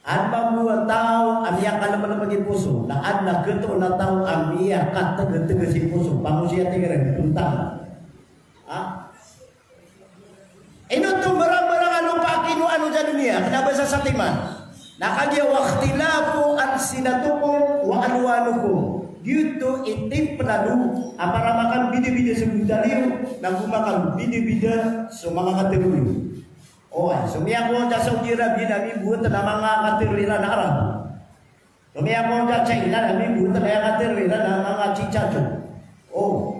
Adn mambo a taw a miyakalemelemeg i poso, na adn a getoon a taw a miyakategeteges i poso. Pangosiyat iran, tontang. Ha? Ino oto mbarangbarang a lopa a kinowa niyo sa doniya, kena ba sa satiman. Na kagiya wa ikhtilafu alsinatikum wa alwanukum. Giyoto i tipen a lopa a para makambidabida so botaliyo, na go makambidabida so manga katero iyo. Oway, so miyakowa on sa Saudi Arabia na mimbowat a manga katero iran a Arab. So miyakowa on sa China na mimbowat a manga katero iran a manga chichacho. O.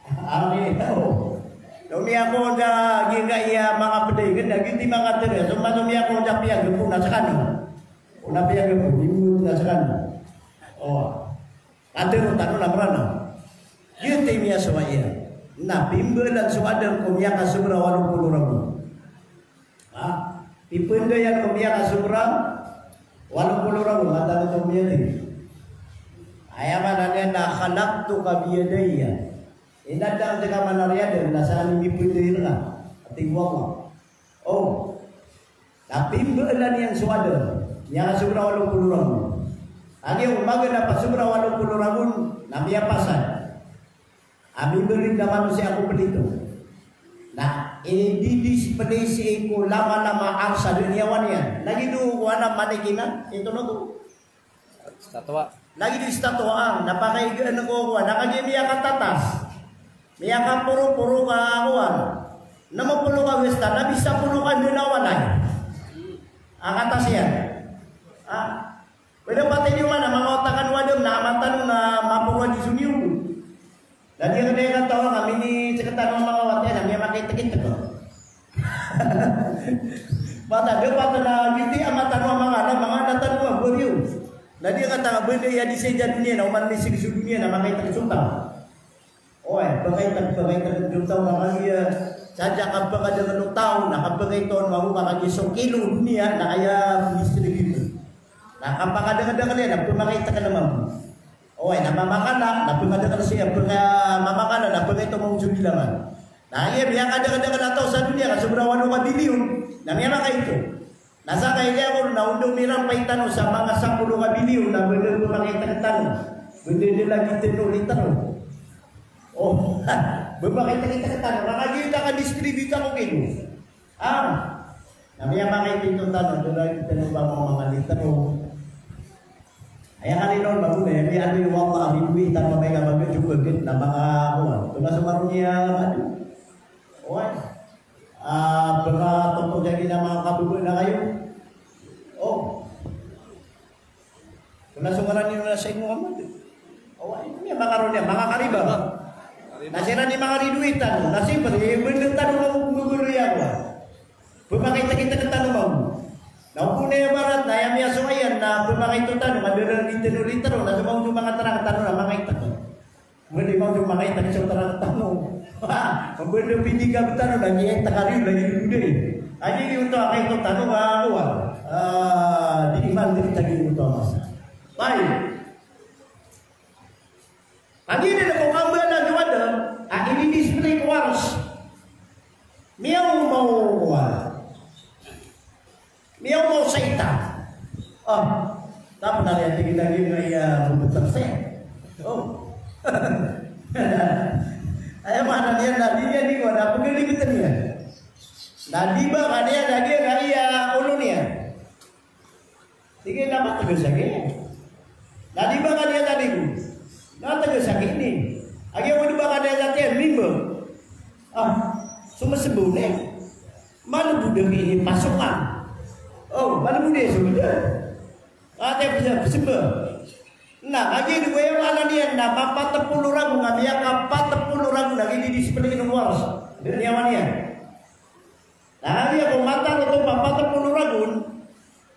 Ari, o. So miyakowa on sa giyangkaya manga ped a inged na giyoto i manga katero iran. So ma so miyakowa on sa piyagapo na sekano. O na piyagapo, mimbowat na sekano. O. Katero tano na Meranaw. Giyoto i miyasowa iyan. Na pimbalan so adn ko miyakasobra walo polo ragon. Ha? Pipenda iyan ko miyakasobra walo polo ragon, mataan oto miyatay. Aya maana niyan na khalaqtuka biyadayya. Inadn a tig a maana riyadn na sa aning mipenda iyan ka. Ati ko Allah. O. Na pimbalan iyan so adn. Miyakasobra walo polo ragon. Kagiya omagen a pasobra walo polo ragon, na miyapasad. Ami beri da manosiya ko pelito. Na, i didisplay sii ko lama-lama a arsh a doniya wan iyan. Lagid o kowan a manekin a, ito na to. Statwa. Lagid o statwa, na pakaigaan ko kowan, na kagiya miyakatatas. Miyakaporo-poro ka kowan. Na mapolo ka westan, na bisa polo ka dn a walay. A katas iyan. A, Pwede pati niyo man a manga wata kano adn na mata no na maporo a di so niyo. Na di ka dn katawa ka miniseketan o manga wata na miyamakaitekitek. Mata, di pati na giti a mata no a manga na manga na tano a beriyo. Na di ka tanga benda iya di sa doniya na oman misig so doniya na makaitek so taw. Oway, pakaitag, pakaitag, dn taw na kagiya, sadn a kapakadakl o taw, na kapakaito on mambo ka kagiya so kilo o doniya, na aya misrig ito. Na kapakadakl-dakl iyan, na pmakaitek na mambo. Oway, na mamakala, na pmakadakl siya, pka-, mamakala, na pmakaito mambo so bilangan. Na aya miyakadakl-dakl a taw sa doniya, ka sobra walo ka bilyon, na miyamakaito. Na sa kailay ako na o da mirampay tano sa manga sapolo ka bilyon na banda pmakaitak tano. Banda da lagid tano litro. O, pmakaitak tano. Na kagiya ka distribute ako kino. Ah, na miyamangaitak tano, da lagid tano ba manga litro. Aya kaninon ba mo na, aya kaninon, wallah, hindi tano may kabagay, jubagit na manga, ano, ito na sa marumi, ah, ano. Oway. Ah, pagkatotoo dyan na manga kababa na kayo. O. Ito na so ngaran iyo na sa imo, Muhammad. Oway, ini manga roni, manga kariba. Na siran i manga ridoitan, na siyempre, banda tano manga guguluyan. Pmakaitak-itak tano mambo. Na o bo na ibarat na aya miyasowa iyan na pmakaito tano, ka da lagid tano litro, na so mambo so manga tarak tano na mangaitak. Mandi mambo so mangaitak so tarak tano. Mambo da pinigab tano na miyaitak a riyo lagid o da. Adi di oto a kaito tano ka, ah, di iman di tagi oto a masa. Baik. Kagiya na ko kambala so Adam a ini-display ko Arsh. Miyaoma o, miyaoma o Saitan. Ah, tapos na rin tingin lagi nga iya bubutang saya. O. Aya maana niyan na di niyan di ko na pagaligitan niyan. Na di ba kaniyan lagi nga iya olo niyan. Sige, na ba taga sa akin? Na di ba kaniyan tadi ko? Na taga sa akin ini. Agi ako di ba kaniyan tadi, mimba? Ah, sumasabaw na. Malubod ang ini pasukan. O, malubod ang sumasabaw. Ate, bisa, bisa ba? Na, agi di ko aya maana niyan na mapatapolo ragon, nga miyakapatapolo ragon, agi di di sa pagkakinuwas. Di niyawa niyan. Na kagiya ko mataan oto mapatapolo ragon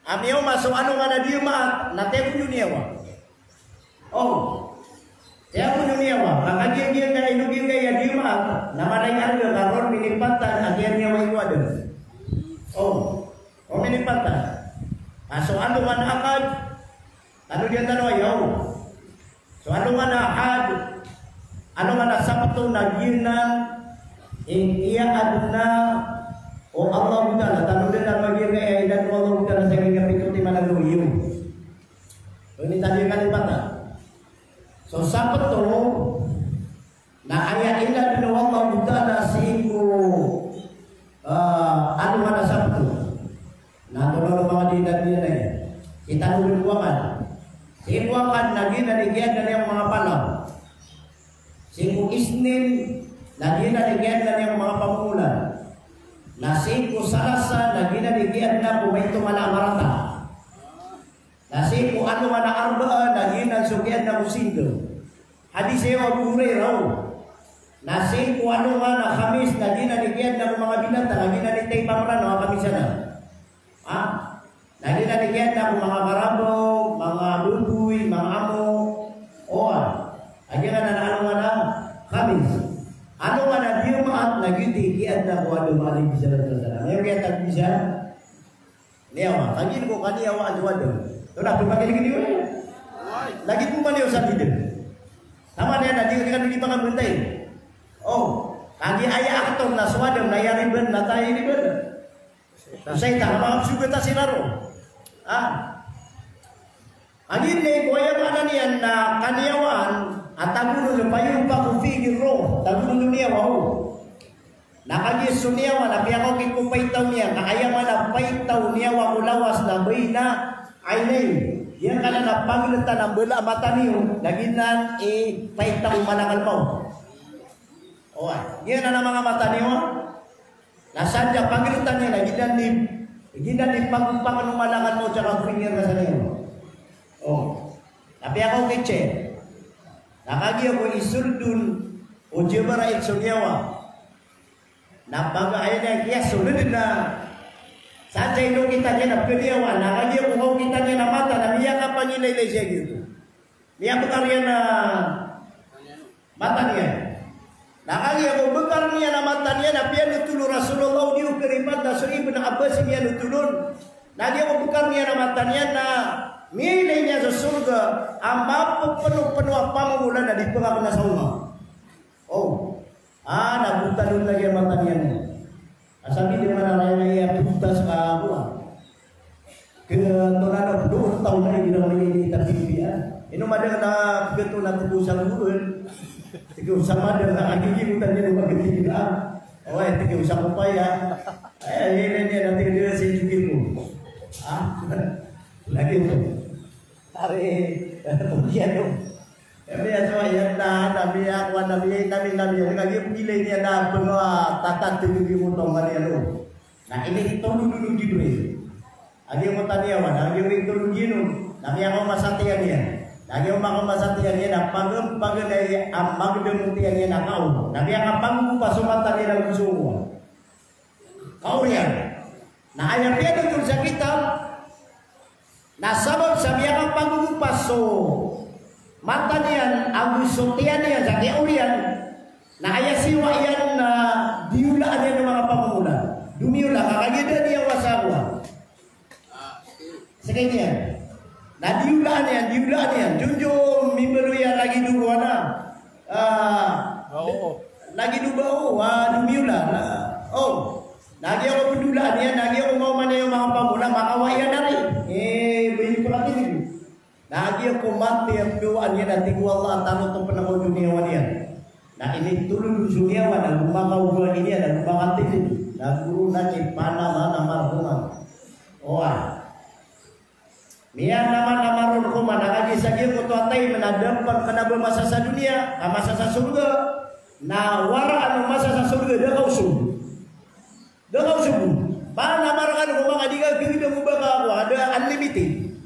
a miyaoma so alongan a Jumaat, na tiyago niyo niyawa. O. Tiyago niyo niyawa. Na kagiya giyangkaya, ino giyangkaya Jumaat, na mala i arga ka ron minipatan a giya niyawa i Adam. O. O minipatan. A so alongan a Ahad, Tano diyan tano aya o. So alongan a Ahad, alongan a Sabto na giyanan i, iyaadn o Allahu Ta'ala. Tano diyan tano a giya kaya inadn o Allahu Ta'ala sa giya pito timan a gawii. Ini tadi kalipatan. So Sabto, Na aya inadn o Allahu Ta'ala sii ko, ah, alongan a Sabto. Na antonaa i manga di inadn iyan aya? Sii tano dn ko Ahad. Sii ko Ahad na giyanan i kiyaadna niyan ko manga palaw. Sii ko Isnin na giyanan i kiyaadna niyan ko manga pamomolan. Na sii ko Salasa na giyanan i kiyaadna ko maito mala a marata. Na sii ko alongan a Arbaa na giyanan so kiyaadna ko singgaw. Hadis iyan o Abu Hurairah. Na sii ko alongan a Khamis na giyanan i kiyaadna ko manga binatang, na giyanan i taipa mranaw a Khamis anan. Ha? Na giyanan i kiyaadna ko manga karabaw, manga baboy, manga amo. Oway. A giyanan a alongan a Khamis. Alongan a Jumaat na giyoto i kiyaadna ko Adam alayhis salatu wassalam. Aya kiyatag bisa Niyawa, kagiya ko kaniyawaan so Adam. Tonaa pn pagilgil iyo? Lagid o maniyo sa diden. Taman iyan na di, di kano di pangabantay. O, kagiya aya aktor na so Adam na aya riban, na tayo riban. So Saitan, na manga psogat a sii raro. Ah. Kagiya ko aya maana niyan na kaniyawaan, a tagonon, fa yunfakhu fihi ruh, tagonon so niyawa, o. Na kagiya so niyawa na piyakaokit ko paitaw niyan, na aya maana paitaw niyawa ko lawas na bayna aynayhi. Giyangkanan a pagltan a mbala a mata niyo, na giyanan i paitaw o malakal maut. Oway, giyanan a manga mata niyo, na sadn a pagltan iyan na giyanan i, giyanan i pagompak o malakal maut sa kagoring iyan ka sa niyawa. O, na piyakaokit siya. Na kagiya ko isold on o Jibril so niyawa. Na pagaya niyan kiyasold na, sa inokit iyan a pkaniyawa, na kagiya ko kaokitan iyan a mata na miyakapangilaylay siya giyoto. Miyabkar iyan a mata niyan. Na kagiya ko bkar niyan a mata niyan, na piyanothol o Rasulullah, di o karipat na so Ibn Abbas i miyanothol on. Na kagiya ko bkar niyan a mata niyan na miyailay niyan so sorga a mapphnophno a pamomolan a di pkakna sa onga. O. Ah, na botal on lagid a mata niyan. Asal di man a raya na iya botas ka ago, ah. Katonan o doon taw na igira maya ini tapipiya. Ino madang na katonan ko sa luhul. Sige, sa madang na agigimotan iyan o magtigira. Oway, tig o isa ko paya. Ay, ay, ay, ay, tig o isa ko. Ah? Lagi to. Ari, iyan o. Kami aso iyan na, nami ako, nami, nami, nami, lagi pagilay niyan na, pagwa, tatat, tig o isa ko, mali ano. Na initolod on o Jibril. Agiya ko taniyawan, agiya ko itolod iyan on. Na miyakaoma sa tiyan iyan. Na agiya ko makaoma sa tiyan iyan, na pagem, pagem a magedam o tiyan iyan a kaor. Na miyakapanggogopa so mata niyan ago so kaor iyan. Na aya piyanothol sa kitab, na sabap sa miyakapanggogopa so mata niyan ago so tiyan iyan sa kaor iyan, na aya siyowa iyan na diyolaan iyan o manga pamomolan. Domiyola, ka kagiya da niyan wasa ago. Seka iyan. Na diyolaan iyan, diyolaan iyan. Jonjo mimbaloy a lagid o kowan a. Ah, oo. Lagid o ba, o, ah, domiyola. Na, o. Na agiya ko pndolaan iyan, na agiya ko maoma niyan o manga pamolan, makawa iyan ari. Eh, ba ini pala tini. Na agiya ko mati a pndowaan iyan a tig o Allah a tarotop na ko doniya wan iyan. Na initolod on so niyawa na gomakaoga iyan a gomakatindg. Na goro na ki panama na marhoma. Oway. Miyanama na marhoma na kagiya sa giyoto a time na da pn kna ba masa sa doniya, ka masa sa sorga. Na waraan o masa sa sorga, da ka osog. Da ka osog. Ba na markaan o manga di ka gagdam o ba ka ako, a da unlimited.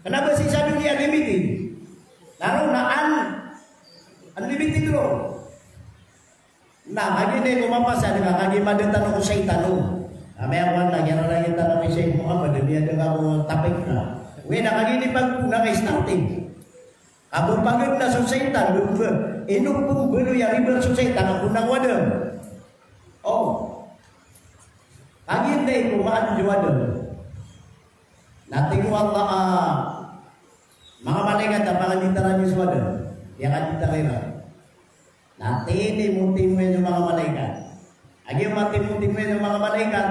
Kna ba sii sa doniya limited. Na roo na un-, unlimited roo. Na kagiya na iko mapasad ka, kagiya mada tano ko shaytan o. Na miyakowan na, giyangkaya tano ko Shaykh Muhammad, miyada ka ko tapik na. Wi na kagiya ini pagpona ka starting. Ka ba pagad na so shaytan, ba, ino pn baloy a ribat so shaytan, a pona ko Adam. O. Kagiya na iko maadn so Adam. Na tig o Allah a, manga malaikat a panganditaran iyo so Adam. Piyakanditara iran. Na tinimotimo iyan so manga malaikat. Agiya matimotimo iyan so manga malaikat,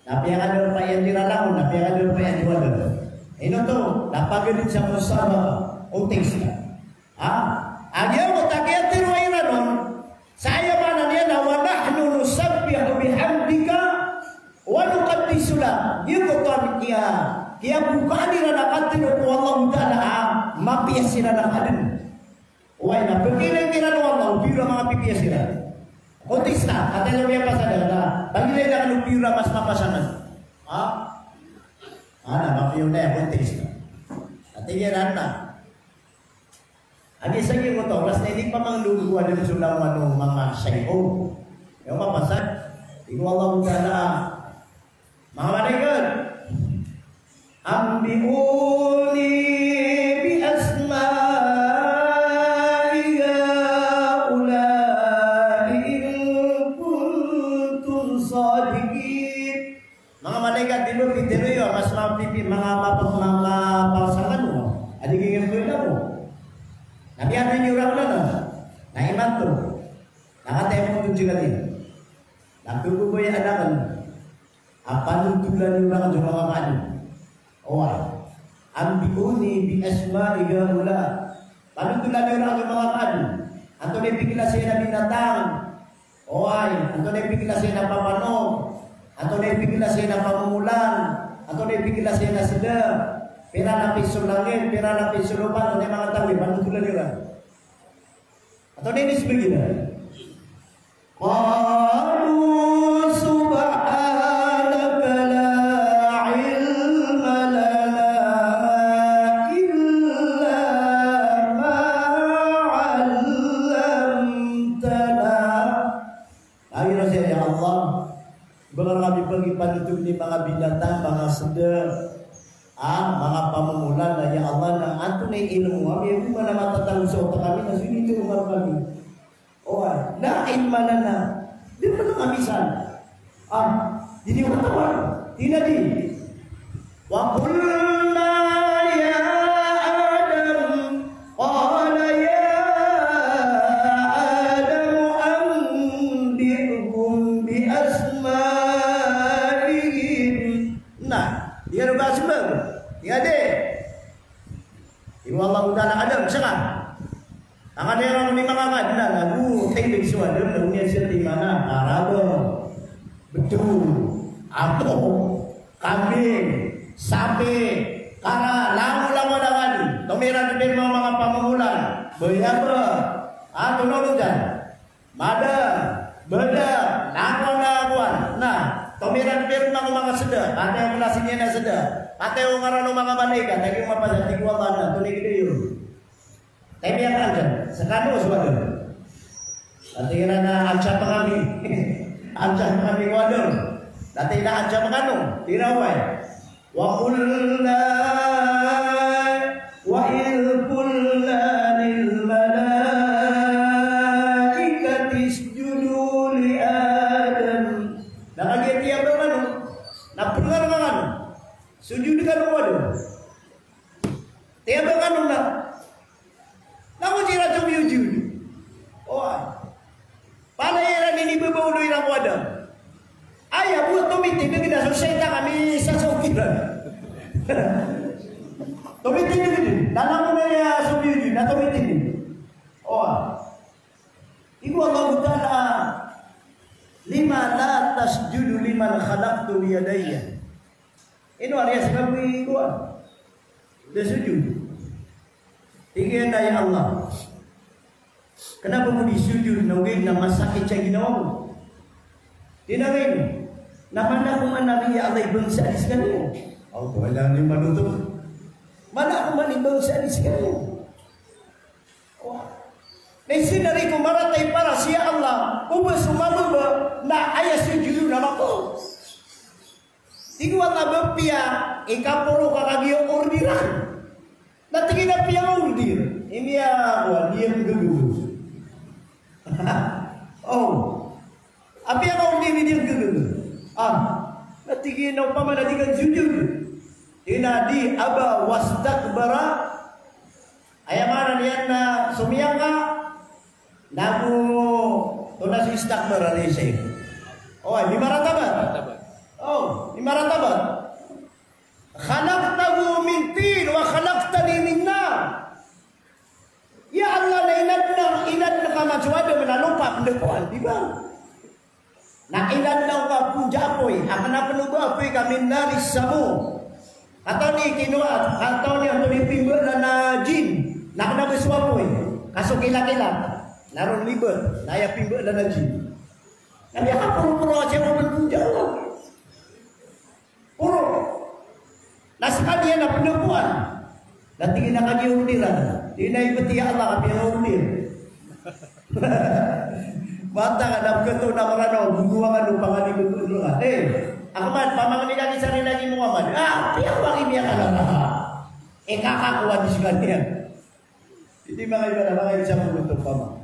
na piyakadarpa iyan dii langon, na piyakadarpa iyan so Adam. Ino oto, na pagari sa musabaqah, contest. Ha? Agiya oto a kiyatharoa iran on, sa aya maana niyan na, "Wa nahnu nusabbihu bihamdika wa nuqaddisu lak." Giyoto a kiya, kiyabokaan iran a katharo ko Allahu Ta'ala a mapiya siran a kaadn. Oway, na pagilay kiran o Allah o piyo a manga pipiya siran. Kontista, katii a miyapasad a, pagilay kiran o piyo a mas mapasad. Ha? Ana, mapiyo na, kontista. Katii kiran na. Agi sa giyoto, oras na ini pamangndog ko Adam so langowan o manga shaykh. Aya mapasad, tig o Allah Ta'ala, manga malaikat, "Anbi'uni bi asma'i ha'ula'i in kuntum sadiqin." Manga malaikat, di ba pitharo iyo a mas mapipiya, manga mapa-, manga pasangan o. Adi giya ko ina ko. Na miyadn iyo rakn anan. Na imanto. Na katii a manga oto jigati. Na pagobaya anan. A panotolan iyo rakn so manga kaadn. Oway. "Anbi'uni bi asma'i ha'ula'." Panotolan iyo rakn so manga kaadn. Antonaa i pikilas iyan a binatang? Oway. Antonaa i pikilas iyan a papanog? Antonaa i pikilas iyan a pamomolan? Antonaa i pikilas iyan a sda? Pira lapis so langit, pira lapis so lopa, antonaa i manga taw iyan, panotolan iyo rakn. Antonaa i inisbag iran? Qalu subhanaka la ilma lana illa ma 'allamtana. Aya maana niyan, ya Allah, ba ka kami pagipanothol i manga binatang, manga sda, a, manga pamomolan, na ya Allah, na antonaa i ilmo ami, aya bo man a matatago sa otak ami, na so initoro ka rkami. Oway, la ilma lana. Di pn kami san. Ah, di niyo katawan. Tig iyan a di. Wa qulna ya Adam, qala ya Adam anbi'hum bi asma'ihim. Na, di ka ba so Manga kadnan ago tindg so Adam na oniyan sii timana, karabag, btol, apo, kambing, sapi, kara, langolangon a kadn. Tomirad pn manga pamomolan, bayabay, a, tonaa on dn, mada, bada, langon a kowan. Na tomirad pn manga, manga sda, kataya o klasi niyan a sda, kataya o ngaran o manga malaikat, a giya mapasad, tig o Allah na tonaa i gdam iyan. Tabiya ka anjan, skano so Adam. Ati na na anjan pangami. Anjan pangami o Adam. Ati na anjan pangano, tig iyan a oway. Wa qulna, wa idh qulna lil malaikati isjudu li Adam. Na kagiya tiyabang kano, na pngar kano, sujud kano o Adam. Tiyabang kano na. Na ko siran somiyojud. Oway. Palaya iran inibabawlo iran ko Adam. Aya bo a tomitindg na so shaytan a misasaw kiran. Tomitindg dn. Na langon iran somiyojud na tomitindg. Oway. Tig o Allahu Ta'ala, "Lima la tasjudu liman khalaqtu biyadayya." Ino a riya sa kagiya kowan da sujud? Tig iyan a, "Ya Allah, kna ba ko di sujud na ogaid na masakit sa ginawa ko?" Tig iyan a, "Na mana ko man a riya, ya Allah, i bangsa di skaniyan?" Aw, wala ni manoto. Mana ko man i bangsa di skaniyan? Na isa na ri ko marata i paras, ya Allah, o ba so mababa na aya sujud na mako. Tig o Allah, ba piya i kaporo ka kagiya ordiran. Na tig iyan a piya ordir. Ini a, wa, di iyan gagaga. Oh. Apiya ka ordir, di iyan gagaga. Ah. Na tig iyan a opama na di ka sujud. Tig iyan a di, aba wastakbara. Aya maana niyan na somiyangka, nago, tonaa so istakbara, na isa. Oh, di maratabat. Oh, di maratabat. Khalaqtahu min tin wa khalaqtani min nar. Ya Allah, na inadn, inadn ka man so Adam na lopa, pndapoan, di ba? Na inadn ka pn sa apoy, a kna pn o ba apoy ka min naris samum. Katawan i kino, katawan i antonaa i pimbaalan a jin, na kna ba so apoy, ka so kilakila, na ron libat, na aya pimbaalan a jin. Na aya kaporoporo a siya ko pn sa Allah. Poro. Na skaniyan na pndapoan. Na tig iyan a kagiya ordiran. Tig iyan a ibt, ya Allah, apiya ordir. Mata ka na pkhato na Mranaw, gungowangan o panganibagn ka. Eh, Ahmad, pamangni lagi sa rilagi Muhammad. Ah, apiya ko lagi miyakalala. Eh, kakakowa di skaniyan. Ino manga ibarat, manga isa ko pama.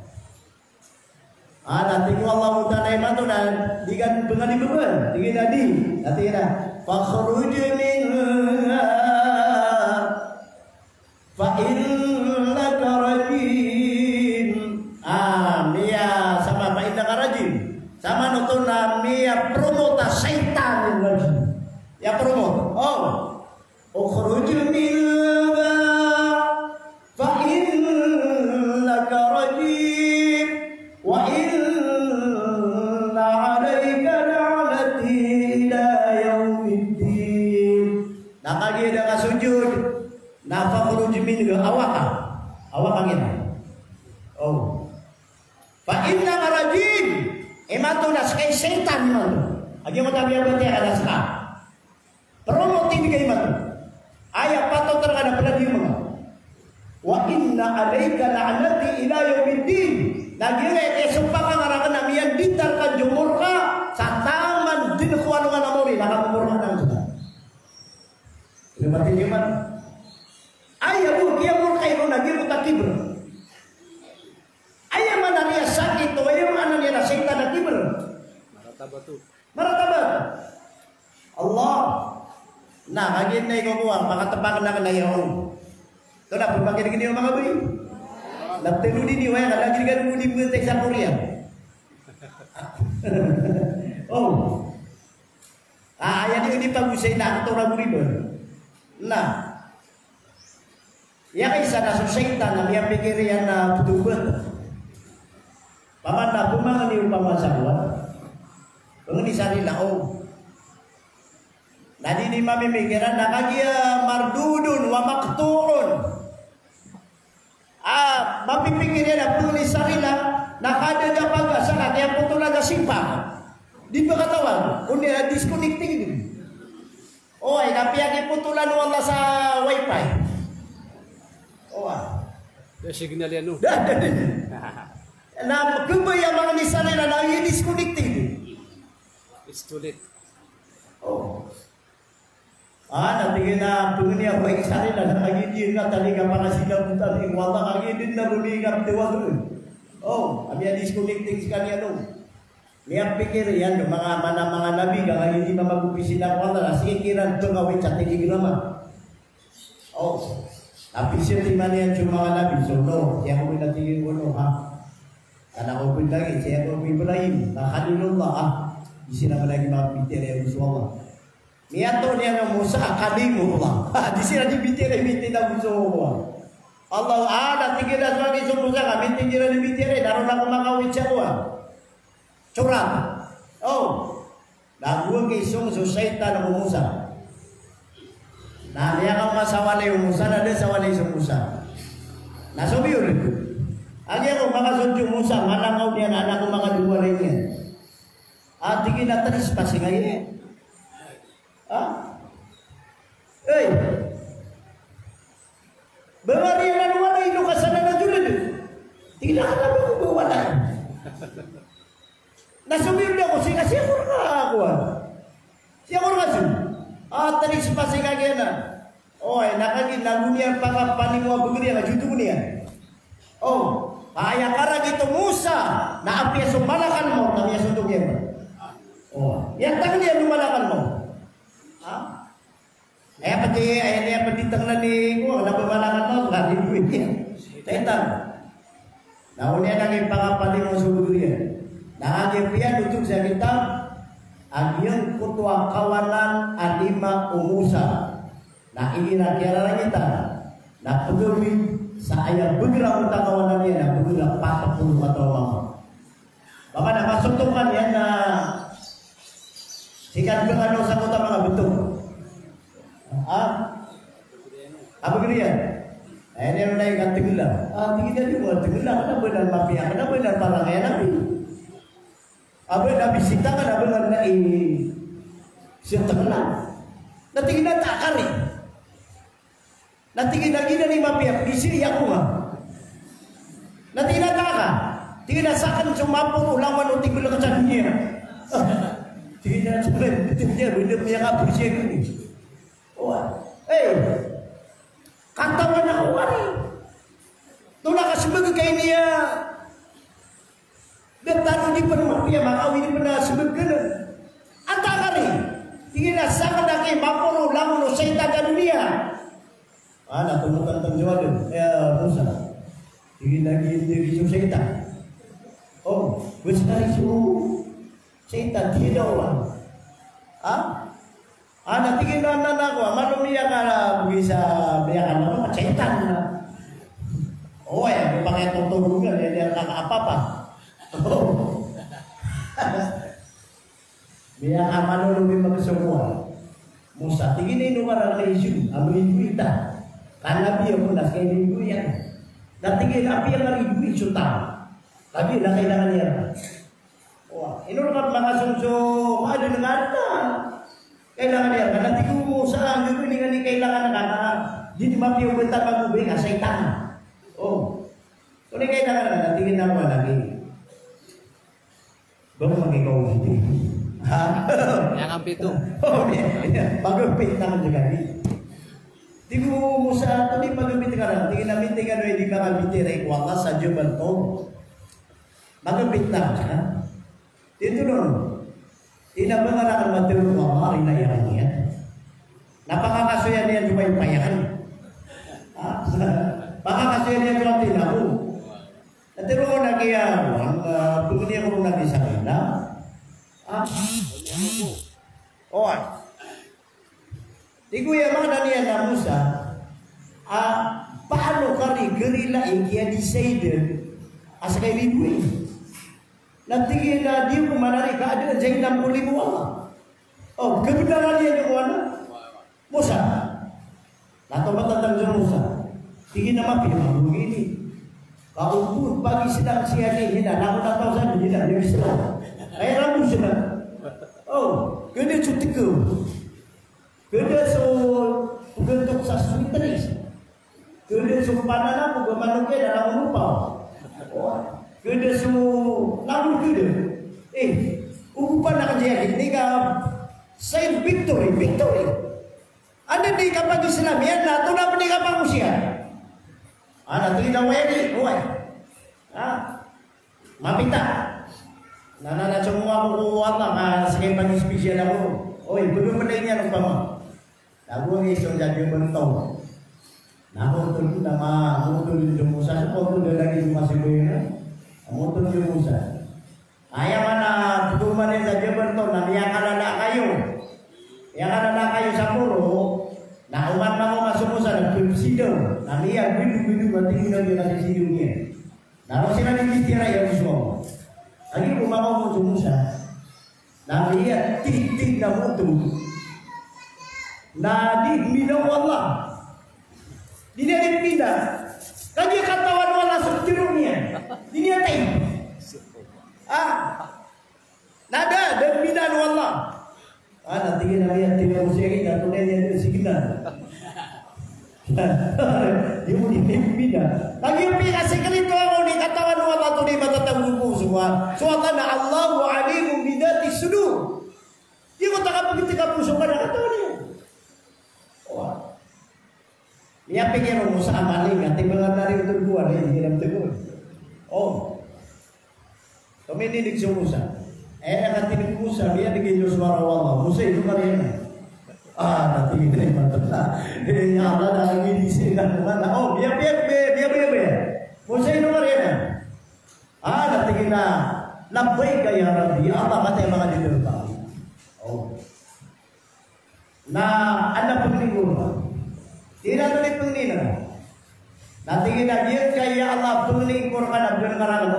Ah, na tig o Allahu Ta'ala imanto na di ka pnganibagn. Tig iyan a di. Na tig iyan a, "Fakhruj minha fa innaka rajim." Ah, miya, saman, fa innaka rajim. Saman oto na miya-promote a shaytan rajim. Iya promote. Oh. Ukhruj minha fa innaka rajim wa inna alayka la'nati ila yawmiddin. Na kagiya da ka sujud, na fakhruj minha, awa ka. Awa ka giya. Oh. Fa innaka rajim. Imanto na ska i shaytan imanto. Agi mo tabiya batiya ka na ska. Promote i bigay man. Aya patot rka na pnadi manga. Wa inna alayka la'nati ila yawmiddin. Na giya i sompa ka ngka rakn a miyanditar ka jomor ka sa taman dn ko alongan a mori, na kamomor ka tangsa. Ino ba tig iyan man? Aya bo kiyamor ka ino na giyoto a kibr. Aya maana niyan a sakit, o aya maana niyan a shaytan a kibr. Maratabat. Maratabat. Allah. Na, kagiya na ikaw ko, ah, makatpakn akn a aya on. Ito na, pmakinig niyo manga bay. Laptop di niyo, aya, lagi ka di mo di mo tayo sa Korea. Oh. Ah, aya di, di pag-usay na, ito na guriban. Na. Aya kaisa na so shaytan na miyapikir iyan na ptowbat. Mangni opama sa kowan, pangni sa rila, o. Na di niyan mamimikiran na kagiya mardudun wa maqtu'un. Ah, mapipikir iyan a pangni sa rila, na kadada paga sa kagiya potolan a simpak. Di ba katawan? Odi na disconnecting. Oway, na piyakipotolan o Allah sa wifi. Oway. Signal iyan, no? Da, da, da. Na kambay a mangni sa rila na i-disconnecting. It's too late. O. Ah, na tig iyan a pangni a wifi sa rila na kagiya di na taliga para sila buta ni wala kagiya di na bumi ka ptewag. O, a miya-disconnecting skaniyan, no? Miyapikir iyan so manga, manga, manga nabi, ka kagiya di mamagopisin ako, wala, na sii kiran pengawit sa Telegram. O, tapi sii timan iyan so manga nabi, so Nuh, sii ako pinatigil ko Nuh, ha? Anak ko pindagi, sii ako Ibrahim, na Khalilullah, ha? Di siran lagi mapikir iyan so Allah. Miyatoon iyan o Musa a Kalimullah. Di siran di pitira i mitinda bo so Allah. Allah, a, na tig iyan a so lagi so Musa ka mitinda i pitira, na roo ako makawit sa kowan. Sorat. O. Na gowani so, so shaytan ko Musa. Na miyakaoma sa walay o Musa, na da sa walay so Musa. Na so biyor. Agi ako makasold so Musa, malangaw niyan a anak ko makadowa walay niyan. A, tig iyan a trespassing aya. Ha? Ey. Ba mari na wala ino ka sana na julid. Tig iyan a kata ba ko ba wala. Na so biyor ako sii ka sii ako rka kowan. Sii ako rka sii. A, trespassing ka giyanan. Oway, na kagiya nago niyan pakapanimo a bagr iyan a jotong iyan. O, aya karagit o Musa, na apiya so Malakal Mawt, na miyasondog iyan. O, miyatangn iyan so Malakal Mawt. Ha? Aya pati, aya niyan pati tangnan i, o, na ba Malakal Mawt, na di bo iyan. Shaytan. Na oniya na kipakapanimo so bagr iyan. Na kagiya piyanotog sa kitab a giyangkoto a kawanan a lima o Musa. Na igira kiyararangitan, na pegawid sa aya bagr a onta kawanan iyan, na bagr a pat polo kataw a mama. Mama na masontokan iyan na sikan bengano sa kota manga beto. Ha? A bagr iyan. Aya niyan na ikategela. A, tig iyan a di bo tegela, kena ba nan mapiya, kena ba nan parangay a nabi. Aba na bisita ka na ba nan na i, sii tegela. Na tig iyan a ta kari. Na tig iyan a giyanan i mapiya, pagiziri ako nga. Na tig iyan a ta ka. Tig iyan a saken so maporo langon o tig iyan a ka sa doniya. Tig iyan a saken, tig iyan a, benda miyakapolisya ko ni. Oway. Ey. Katawan ako kari. Tolak a sembag ka ini a. Da tano di pen mapiya makaawid pen a sembag ka na. Antaa kari. Tig iyan a saken a ki maporo langon o shaytan sa doniya. A, na tomokan tano so Adam, eh, Musa. Tig iyan a giya, giya so shaytan. O, bes kari so shaytan, tig iyan a oway. Ha? A, na tig iyan a, na, na, ko, a, malo miyakan a, bisa miyakan a, a, shaytan na. Oway, a, pakay a totorongan, di, di, a, ka, apa-apa. Miyakan a, malo, lo, mi, magsowa. Musa, tig iyan a ino ka na, na isu, a, maligoy ta. Ka nabi ako na, kay ligoy iyan. Na tig iyan a apiya ka ligoy so taw. Tapi na kailangan iyan. Wa, ino ka manga song so, wa, di na nga na. Kailangan iyan, na tig o Musa, a, di ko ini nga di kailangan na ka, di di mapiya o benta pagobay ka, shaytan. O. So, di kailangan na, na tig iyan a wa lagi. Ba ko magikaw dito? Ha? Yang ang pito. O, di, di. Pagobay na ka di. Tig o Musa, ito di pagobay ka na. Tig iyan a minti ka na, di ka ka minti, ray ko Allah sa Jabal Tur. Magambit na, ha? Tito non. Ina ba nga na kan matero ko a mari na iyan iyan. Na pakakasoyan iyan so payapayan. Ha? Pakakasoyan iyan so ati na ko. Na tero ko na kiya, ah, pagniya ko na kiya sa kanya. Ha? Oway. Tig o aya maana niyan a Musa, a, paano ka ri, ka rila i kiya-decide a ska i ligoy? Na tig iyan a di ako manari ka adn sa inam ko limo o Allah. O, kabnaran iyan ko anan Musa. Na tomatang so Musa. Tig iyan a mapiya mambo gini. Ka o bo pagislam si Adi, ina, na ako na taw sa di na, di Islam. Ay, ramo sila. O, gini so tig ko. Gini so pgantok sa sweet trees. Gini so panana ko ba manok iyan na langon o paw. Gini so langon gini. Eh, o bo pa na kaya gini ka sign victory, victory. Anda di kapagislam iyan na tonaa pn i kapangosiyat. Ana, tig iyan a waya di, waya. Ha? Mapita. Na, na, na, somowa ako ko Allah, ka skay pag-special ako. Oy, pagpatay niyan opama. Nago ang iso dyan yung bantong. Namotol ko na ma-, namotol yung Musa. Sa pagod na lagi yung masiboy na. Namotol yung Musa. Aya mana, pdoman iyan sa Jabal Tur, na miyakalala kayo. Miyakalala kayo sa poro. Na oman mambo so Musa, na pagsidaw. Na miyaguido-guido, matigil na miya kasi sidaw niyan. Na roo siran di tiyara iyan so Allah. Lagid o manga oto so Musa. Na miyatitid na moto. Na di mbida o Allah. Di niyan di mbida. Kagiya katawan o Allah so tiro niyan. Di niyan taib. Ah. Na da, da mbida o Allah. Ah, na tig iyan a miyatitid na moto siya, na tonaa niyan di signal. Di mo di mbida. Lagid o pikasikreto ako di katawan o Allah, tonaa i matatago ko so Allah. So Allah na Allahu alimun bidhatis sudur. Di ko takapagtikapo so Allah na katawan iyan. Wah. Miyapikir o Musa a maling, ati ba nga tari oto dowa, di, di na mtego. O. Tomininig so Musa. Eh, na katinig o Musa, miyanig iyo so wara o Allah. Musa, ino ka riyan? Ah, na tig iyan a mata. Eh, ya Allah, na lagi di sila. O, miya, miya, miya, miya, miya. Musa, ino ka riyan? Ah, na tig iyan a, labbaika ya Rabbi. Ya Allah, matay manga di dito. O. Na anda pangni ko rka? Tig iyan a anda pangni ka? Na tig iyan a giyangkaya Allah pangni ko rka na bgan ka rakn.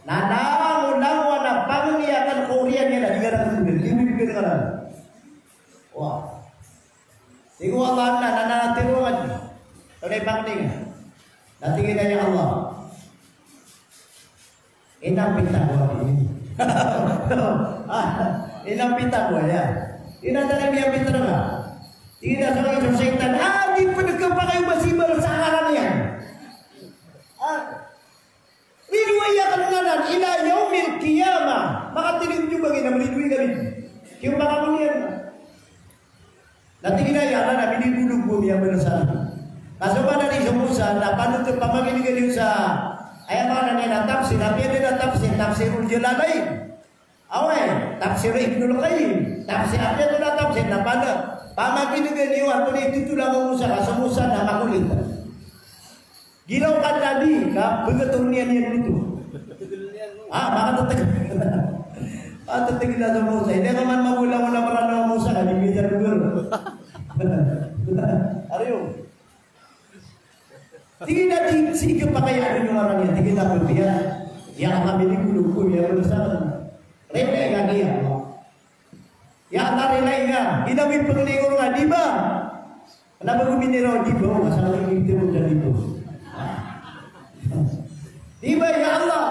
Na langon, langon a pangni akn ko oriyan iyan a di ka rakn bgan, di bgan ka rakn. Wah. Tig o Allah na, na, na, tiro ka di. Tonaa i pangni ka? Na tig iyan a ya Allah. Inapita ko ini. Ah, inapita ko ya. Ina tari miyapita na. Ina sa mga sa shaitan. Ah, di pwede ka pa kayo masibal sa ngaran niyan. Ah, ridoay akn ngaran ila yaumil qiyamah. Makatindg iyo bagi na mridoay kami. Kiyo makamulian. Na tig iyan a ya Allah, na minibolog ko miyabalosan. Ka so maana di so Musa, na panoto pamakinegen iyo sa, aya maana niyan na tafsir, apiya den a tafsir, Tafsirul Jalalain. Away, Tafsir Ibnul Qayyim, Tafsir, apiya den a tafsir, na pano, pamakinegen iyo, antonaa i totol o Musa, ka so Musa na makolit. Ginawa ka Nabi, ka pagatoon iyan iyan oto. Ah, makatatag. Ah, tatag na so Musa. Hindi ka man magulang o na Mranaw o Musa, ka di mita lugar. Ariyo. Tig iyan a di, sige, pakayaan iyo ngaran iyan. Tig iyan a pagbiya. Ya Allah, minibolog ko, ya Allah, sa. Rene ka niya. Ya Allah, rilai nga. Ina mi pangni ko nga, di ba? Kna ba go miniraw, di ba? Asal lagi di ba, di ba? Di ba, ya Allah?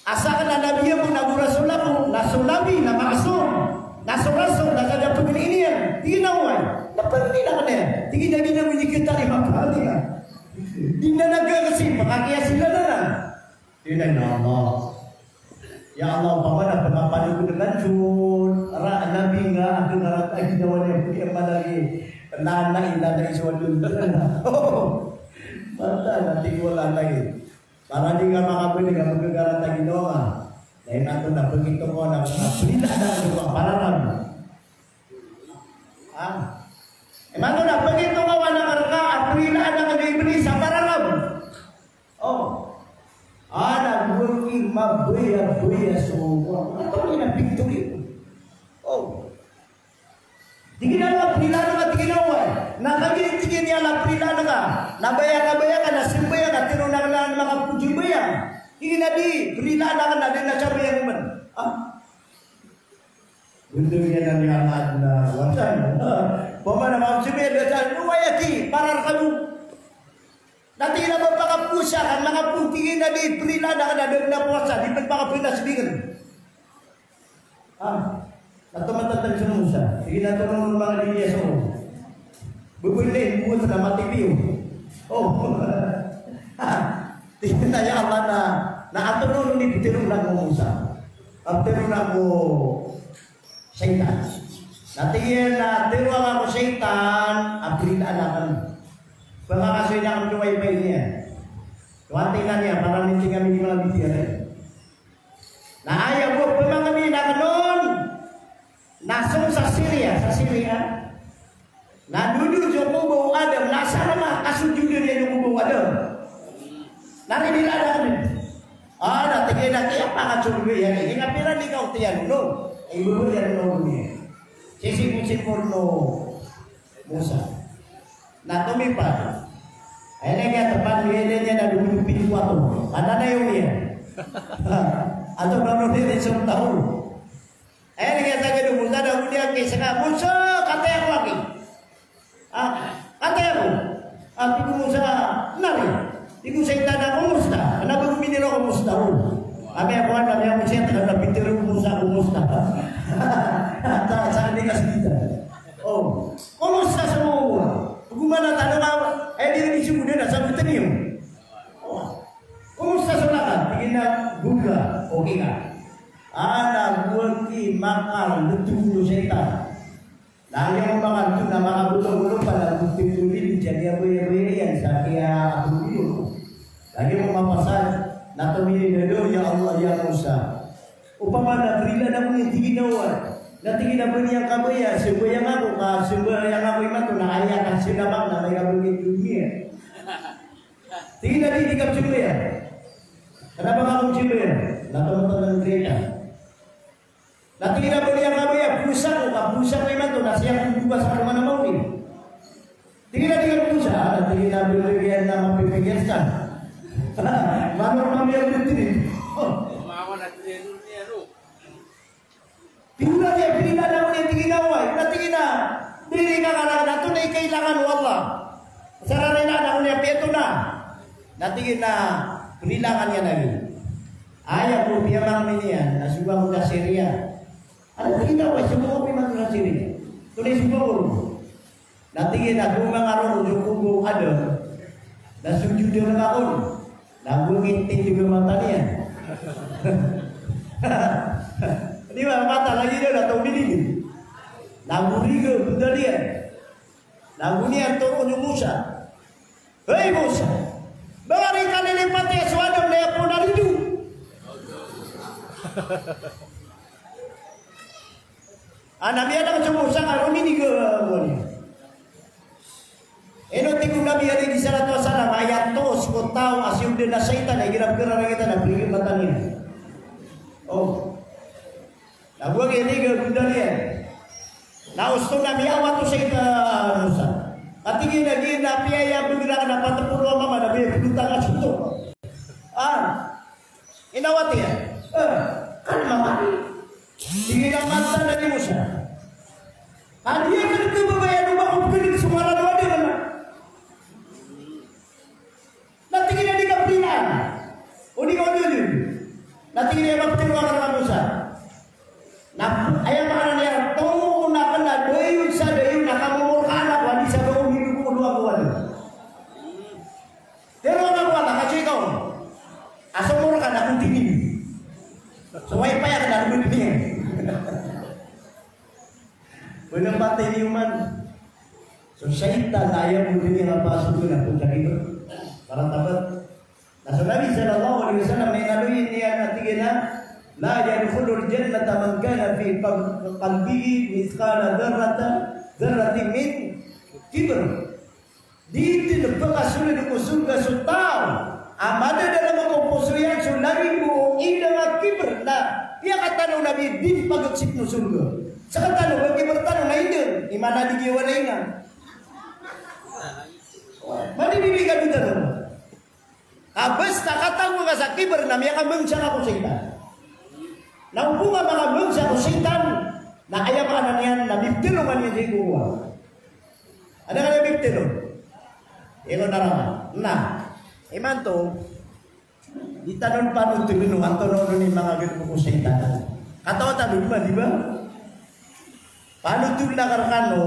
Asa ka na nabi ako, na go rasul ako, na so nabi na ma'sum, na so rasul na kada pagni niyan. Di na oway. Na pangni na kna. Di na, di na minikita ni mapangni na. Di na nagkakasi, pakakiyasi na na. Ina, ya Allah. Ya Allah, opama na pangapanogon ka so ra-, nabi nga, a karata ginawa niyan, di a malagi. Lana, ina, na iso a dun. Mata, na tig o Allah, lagi. Para di ka makabalik, a pagkarata ginawa nga. Na imanto na pagito ko na, na pila na so pararam. Ah. Imanto na pagito ko na karka, a pila na ka ni Iblis a pararam. O. Ana, gowani mabaya-baya so, antonaa i pitharo iyan? O. Tig iyan a prilaan ka, tig iyan a oway. Na kagiya tig iyan a prilaan ka. Na baya ka, baya ka, na sambayang ka, tiro na kna a makapoji baya. Nabi, berilaan aken a da a sabayan ko man. Ah. Bendong iyan a niyan a adn a watan. Pamana maam sabayan da sa, no, aya ki, para rkano. Na tig iyan a ba pakapowasa ka, manga poti, tig iyan a di, berilaan aken a da a powasa, di pen pakapowasa sbingen. Ah, na tomatatan so Musa. Tig iyan a toron o manga diliya so. Bebelin, buot na matipiyo. Oh. Tig iyan a ya Allah na, na atoron o di piteron ako Musa. A piteron ako shaitan. Na tig iyan a teroa ngka ko shaitan, a berilaan aken. Pangakasoy na aken ko wifi niyan. Tuwati na niyan, para minting kami di manga bitiya na. Na aya bo pemangnin aken on, na song sa Syria, sa Syria. Na dodo so koba o Adam, na sa rama kasojod iyan so koba o Adam. Na rinilaan aken. Ah, na tig iyan a kiyapakasojod iyan, ina pira di ka otiyan, no? Ay, bo iyan, no, no. Sisipon-sipon o Musa. Na tomipad. Aya na kiyatepad iyan, aya na dodo pinto ato. Ana na iyan iyan. Ato na ron iyan so taw. Aya na kiyasagad o Musa, na ron iyan kiyasagad, Musa, kataya ko aki. Ah, kataya ko. Ah, tig o Musa, nari. Tig o shaitan a, kumusta? Ana ba ko minira kumusta? Oh. Ami ako, ana, ami ako, shaitan, ana, pitero ko Musa, kumusta? Ata, sa di ka sita. Oh. Kumusta so, gomana tano ka, eh, di, di siyo na sa beteng iyo. Oh. Kumusta so lakad? Tig iyan a, goga, okay ka. Ana, gowani, makal, leto o shaitan. Lagid o makal, leto na makabotong o lopa, na botong o lopa, jadi a boya-boya iyan, sa kiya, a, botong o lopa. Lagid o mapasad, na tomini dado, ya Allah, ya Musa. Opama na berilaan ako niyan, tig iyan a oway. Na tig iyan a ba niyan kabaya, sambayang ako, ka sambayang ako imanto, na aya ka sinamak, na may kabaya dunya. Tig iyan a di, di ka sambayang. Kenapa ka sambayang? Na tomataman kereta. Na tig iyan a ba niyan kabaya, powasa ako, ka powasa ako imanto, na siyap ko dowa sa kemana mau ni. Tig iyan a di ka powasa, na tig iyan a ba niyan na mapipikir sa. Mano mamiyan dito ni. Tig iyan a di, berilaan ako niyan, tig iyan a oway, na tig iyan a, beri ka ka na, na oto na i kailangan o Allah. Sa rarilaan ako niyan, piya oto na. Na tig iyan a, berilaan iyan lagi. Aya bo piyamangnin iyan, na sogo ako sa Syria. Ana tig iyan a, oway, sogo ako imanto sa Syria. Oto na i sogo ako. Na tig iyan a gomanga roo so koba o Adam, na sojodan ako on, na gomiti so mata niyan. Di ba, mata lagi niyan na tomini. Na goriga o gonda niyan. Na go niyan toroon o Musa. Hay Musa, ba ngka ri kalilipati so Adam na aya poon a rido. Ana, miyaadn so Musa ka romini ka, oway. Ino tig o Nabi alayhis salatu wassalam, aya toos ko taw a siyodan a shaitan, igira pegararangitan a pegararangitan. Oh. Na go a giya tig a gonda niyan. Na osto na miyaawat o shaitan, Musa. Ka tig iyan a giya na piya aya begerak na patepolo a mama na baya pelotang a soto. Ah. Inawat iyan. Eh, kan mama. Tig iyan a mata na di Musa. Ka di aken kebebaya o ba ko pekenig so ngaran o Adam na. Na tig iyan a di ka perinaan. O di ka ododod. Na tig iyan a ba pekenig so ngaran o Musa. Na aya maana niyan, tomo ko na kena dayon sa dayon na kamomorkaan ako a di sa ba ko minido ko dowa ko walo. Pero na ko wala ka siya ikaw. Asomor ka na ko tini. So wifi aken na ko tini. Pena patay niyo man. So shaitan na aya bo dn iyan a pasok na pn sa kibr. Para tabat. Na so Nabi sallallahu alaihi wasallam, na ino tig iyan a, "La yadkhulul jannata man kana fi qal-, qalbihi mithqala dharrata, dharratin min kibr." Di dn pakasold ko sorga so taw a madadalm ko poso iyan so lagid o indang a kibr na piyakatano o Nabi di pagtsik ko sorga. Sktano, ba kibr tano na indang, i mana di giya wala inan. Madidili ka di tano. A basta katago nga sa kibr na miyakambangsa ka ko shaytan. Na o ba nga makambangsa ko shaytan, na aya maana niyan na miptlo man iyan sii ko kowan. Adn a miptlo? Ino na rama. Na imanto, di tano panothol o antonaa onon i manga galbk o shaytan. Katawan tano di ba, di ba? Panothol akn rkano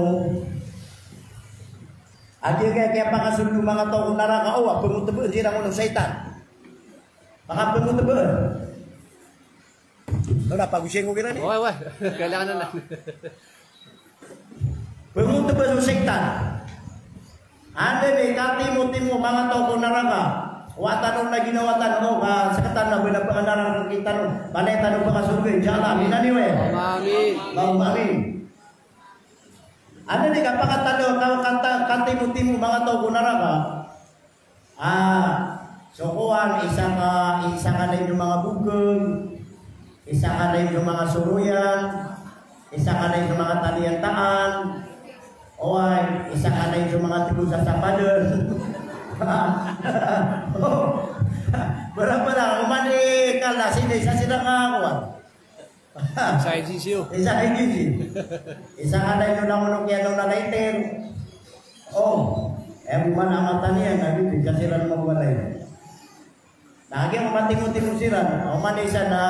a giyangkaya kiyapakasold o manga taw ko naraka, o, a pngotbn siran on o shaytan. Manga pngotbn. Ino na pagosiyai ko kiran i. Oway, oway. Kailangan na. Pngotbn o shaytan. Anda i katimotimo manga taw ko naraka. Wata tano na ginawa tano, ka sktano na ba na panganaraka tano. Palaya tano pakasorga, insha Allah. Amin, amin. Amin. Allahumma amin. Anda i kapakatalo, ka, kata, katimotimo manga taw ko naraka. Ah, so kowan, isa ka, isa ka na ino manga bokg, isa ka na ino manga soroyan, isa ka na ino manga taliyantaan, oway, isa ka na ino manga tgo sa sapadn. Bara-bara, oman i kala sii sa sila nga kowan. Isa ka na ino langon o kiyanona na iter. O, e bo man a mata niyan na di, di ka siran mawalay. Na giya matimotimo siran, oman isa na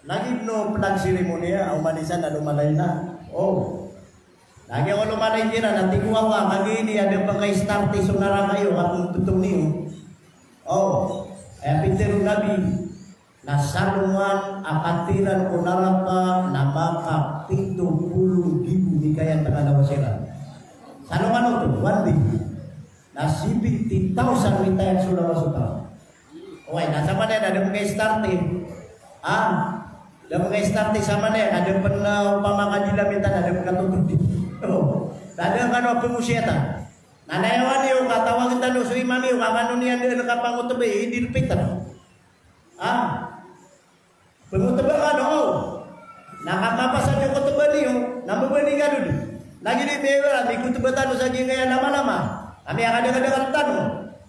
lagid o plag seremoniya, oman isa na lomalay na. O. Na giya lomalay siran, na tig o Allah, kagiya ini a da pakaistarte so naraka iyo, ka totoo niyo. O, aya pitharo o Nabi, na salongan a katiran ko naraka na makapito polo ribo mikayan tangalawa siran. Salongan oto, one day. Na seventy thousand mitayan so lawas o taw. Oway, na samanaya na da pakaistarte. Ah, da pakaistarte samanaya, na da pn, ah, opama ka di lamitan, na da pkatotodi. O, na da kano a pngosiyatan. Na nayawan iyo ka tawagn tano so imam iyo ka kano niyan dn kapangotba i Eidil Fitr. Ah. Pngotba kano, o. Na ka mapasad so khotba niyo, na mbabaloy kano dn. Lagid i miyaibara, mikhotba tano sa giyangkaya a lama-lama. Ka miyakadakadakl tano.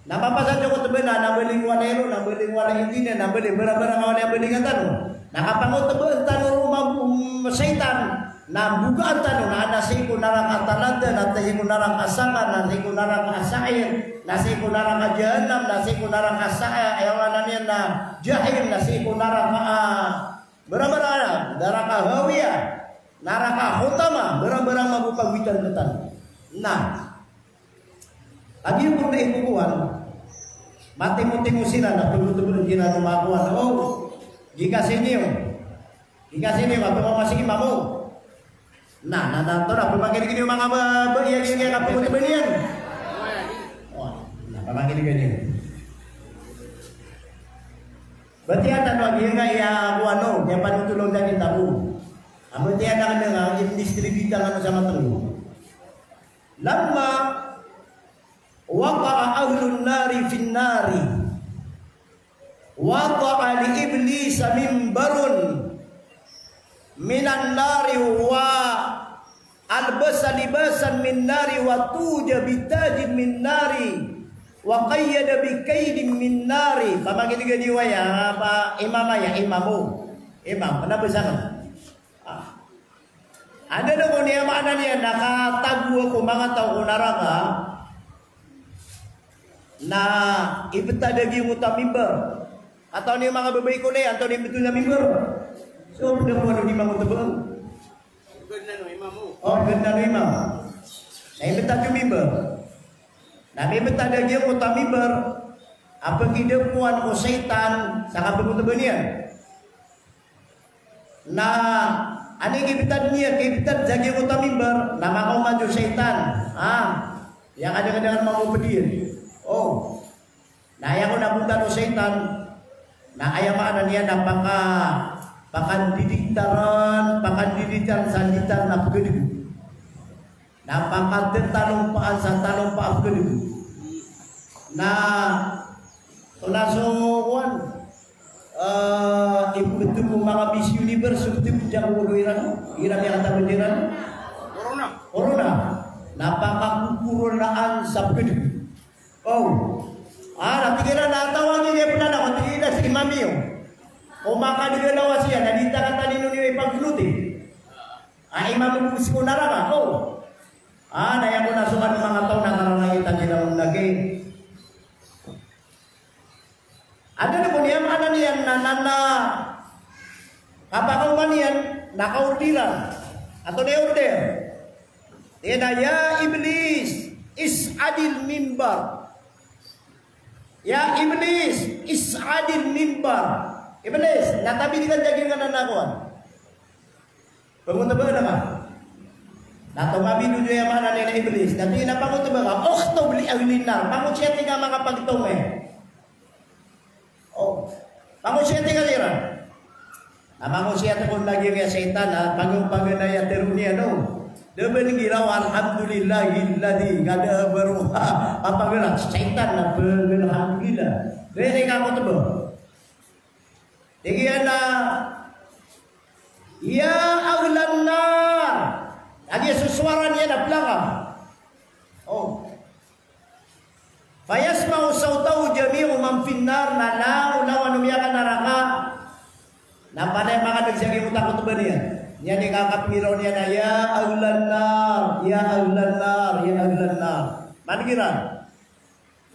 Na mapasad so khotba na, na mbaling walay ron, na mbaling walay ron, na mbaling bara-bara ka walay a mbalingan tano. Na kapangotba tano ron mambo, um, shaytan. Na mbogaan tano na adn a sii ko naraka a Talada, na sii ko naraka a Saqar, na sii ko naraka a Sa'ir, na sii ko naraka a Jahannam, na sii ko naraka a Sa'a, aya maana niyan na Jahim, na sii ko naraka a, barabara, naraka a Hawiyah, naraka a Hutama, barabara mambo pagoitan rktano. Na Lagid o pn na ikokowan, matimotimo siran na totol-totol iran o manga kowan. O, gii ka sii niyo. Gii ka sii niyo, mato ka masi imam o. Na, na, na, antonaa pamangiligi niyo manga ba, ba, iya, iya, iya, kapamotimo niyan. O, na, pamangiligi niyo. Batiya tano a giyangkaya kowan o, giyangkaya panotol o da kita bo. Amo tiyan a kna nga, i-distribute tano sa matao. Lamma waqa'a ahlun nari fin nari, wada'a li iblisa mimbaran minan nari, wa albasa libasan min nari, wa tuja bi tajin min nari, wa qayyada bi qaydin min nari. Pamangiligi niyo aya, apa, imam aya, imam o. Imam, kna ba sa kna. Ah. Anda dn ko niyan maana niyan na katago ko manga taw ko naraka, na ibtad a giyangkoto a mimbar. Katawan iyo manga babay ko na iyan, antonaa i ibtad a mimbar? So, pd a kowan o di mangotba. O, pd a imam. Na ibtad o mimbar. Na mibtad a giyangkoto a mimbar a pkidkowan o shaytan sa kapangotba niyan. Na anda i kibtad niyan, kibtad sa giyangkoto a mimbar, na makaoma so shaytan. Ah, aya kadakadakl mambo pd iyan. O. Na aya kon a btad o shaytan, na aya maana niyan na paka, pakandiditaran, pakandiditaran sa nditar na pkadgo. Na pakatalompaan sa talompa a pkadgo. Na, antonaa so kowan, eh, ibtad ko manga Miss Universe, so ibtad ko diyangkoto iran, iran miyakataman iran. Corona. Corona. Na pakakokoronaan sa pkadgo. O. Ah, na tig iran a taw a giya pn anan, tig iran, si imam iyo. O makadgalaw a siya na di ta katalino niyo ipagluti. Ah, imam iyo sii ko naraka, o. Ah, na aya kon a so manga taw na kararangit a ginawa lagi. Adn a kon iya maana niyan na, na, na kapakaoma niyan na kaordiran. Antonaa i order? Tig iyan a, "Ya Iblis, is'adil mimbar." Ya Iblis, is'adil mimbar. Iblis, na tabi dn ka daging anan a kowan. Pangotbaan ka. Na tomabi dn, aya maana niyan na Iblis. Na tig iyan a pangotbaan ka, "Ukhtub li ahlin nar." Pangosiyati ka a manga pagtaw iyan. O. Pangosiyati ka iran. Na pangosiyati kon lagid iyan a shaytan, na pag-, paganay a tero niyan, no? Da ba ngiraw, "Alhamdulillahilladhi qad abaraha." Apa ngiraw, shaytan na pag-, alhamdulillah. Pwede ka khutbah. Tig iyan a, "Ya ahlan nar." Lagid so sowara niyan a plaka. O. "Fayasma'u sawtahu jami'u man fin nar," na langolangon o miyakanaraka na palaya makadg sa giyoto a khutbah niyan. Niyan i kakapngiraw niyan a, "Ya ahlan nar, ya ahlan nar, ya ahlan nar." Man'g iran?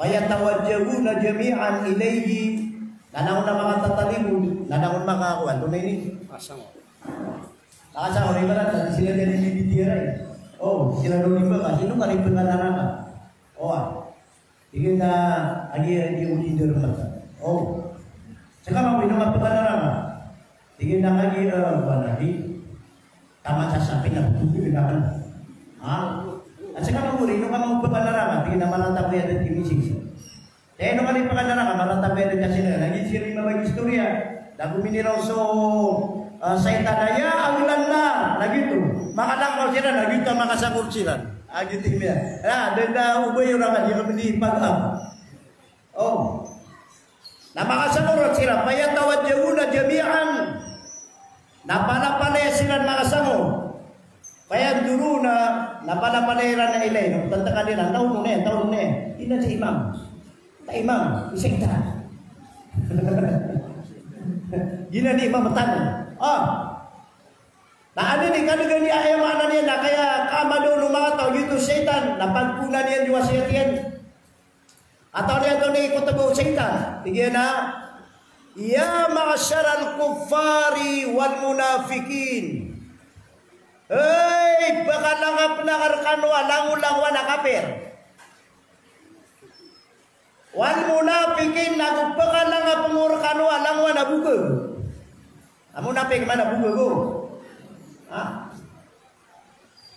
"Fayatawajjahuna jami'an ilayhi." Na langon a makatatalingod, na langon makakowan, antonaa ini? Makasangon. Makasangon, ibarat na sii dn i bibitiyarai. O, sii dn i ba ka, sino ka di pnganaraka? O, ah. Tig iyan a, agi, agi, odi, odi, odi, mata. O. Seka mambo, ino ka pnganaraka? Tig iyan a, agi, eh, ba lagi. Taman sa sapi na bubuti na kan. Ha? At seka mambo, ino ka mambo pnganaraka? Tig iyan a, marata ko iyan dn ki misis. Ino ka di pnganaraka, marata ko iyan dn ka siran. Lagid siran i mabagay istorya. Lago miniraw so, ah, shaytan a, "Ya ahlan nar." Lagid oto. Makalangkaw siran, lagid oto a makasangor siran. Lagid oto iyan. Na, dn da oba iyo rakan, di ka pn di pag-am. O. Na makasangorat siran, "Fayatawajjahuna jami'an." Na palapalaya siran makasangor. "Fayanzuruna," na palapalaya iran a ilay, na ptantaka iran, taw on iyan, taw on iyan. Ina si imam. Ta imam, isa kita. Giyanan i imam tano. Ah. Na anda i kan'g iyan, aya maana niyan na kaya kamadao o manga taw, giyoto i shaytan, na pagponan iyan, diwasiyat iyan. Antonaa i, antonaa i khutbah o shaytan? Tig iyan a, "Ya ma'sharal kuffari wal munafiqin." Hay, pkalangapn akn rkano a langolangon a kapir. Wal munafiqin, ago pkalangapn rkano a langowan a bokg. A munafik maana bokg, o. Ha?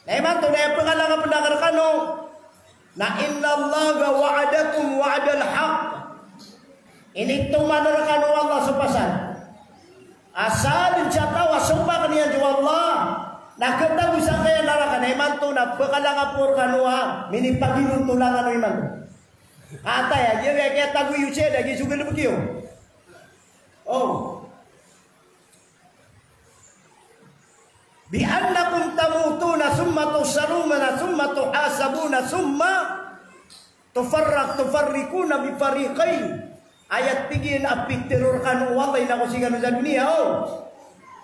Na imanto na aya pkalangapn akn rkano na, "Innallaha wa'adakum wa'dal haqq." Initoman rkano o Allah so pasad a sadn sa taw a sopak iyan so Allah na khatago sangkaya naraka, na imanto na pkalangapn rkano a minipaginontolan kano imanto. Kataya, giya kiyatago iyo siya, lagid so galbk iyo. O. "Bi annakum tamutuna thumma tuhsharuna thumma tuhasabuna thumma tufarraq-, tufarriquna bi fariqayn." Aya tig iyan a pitharo rkano o Allah, ino ko sii kano sa doniya, o.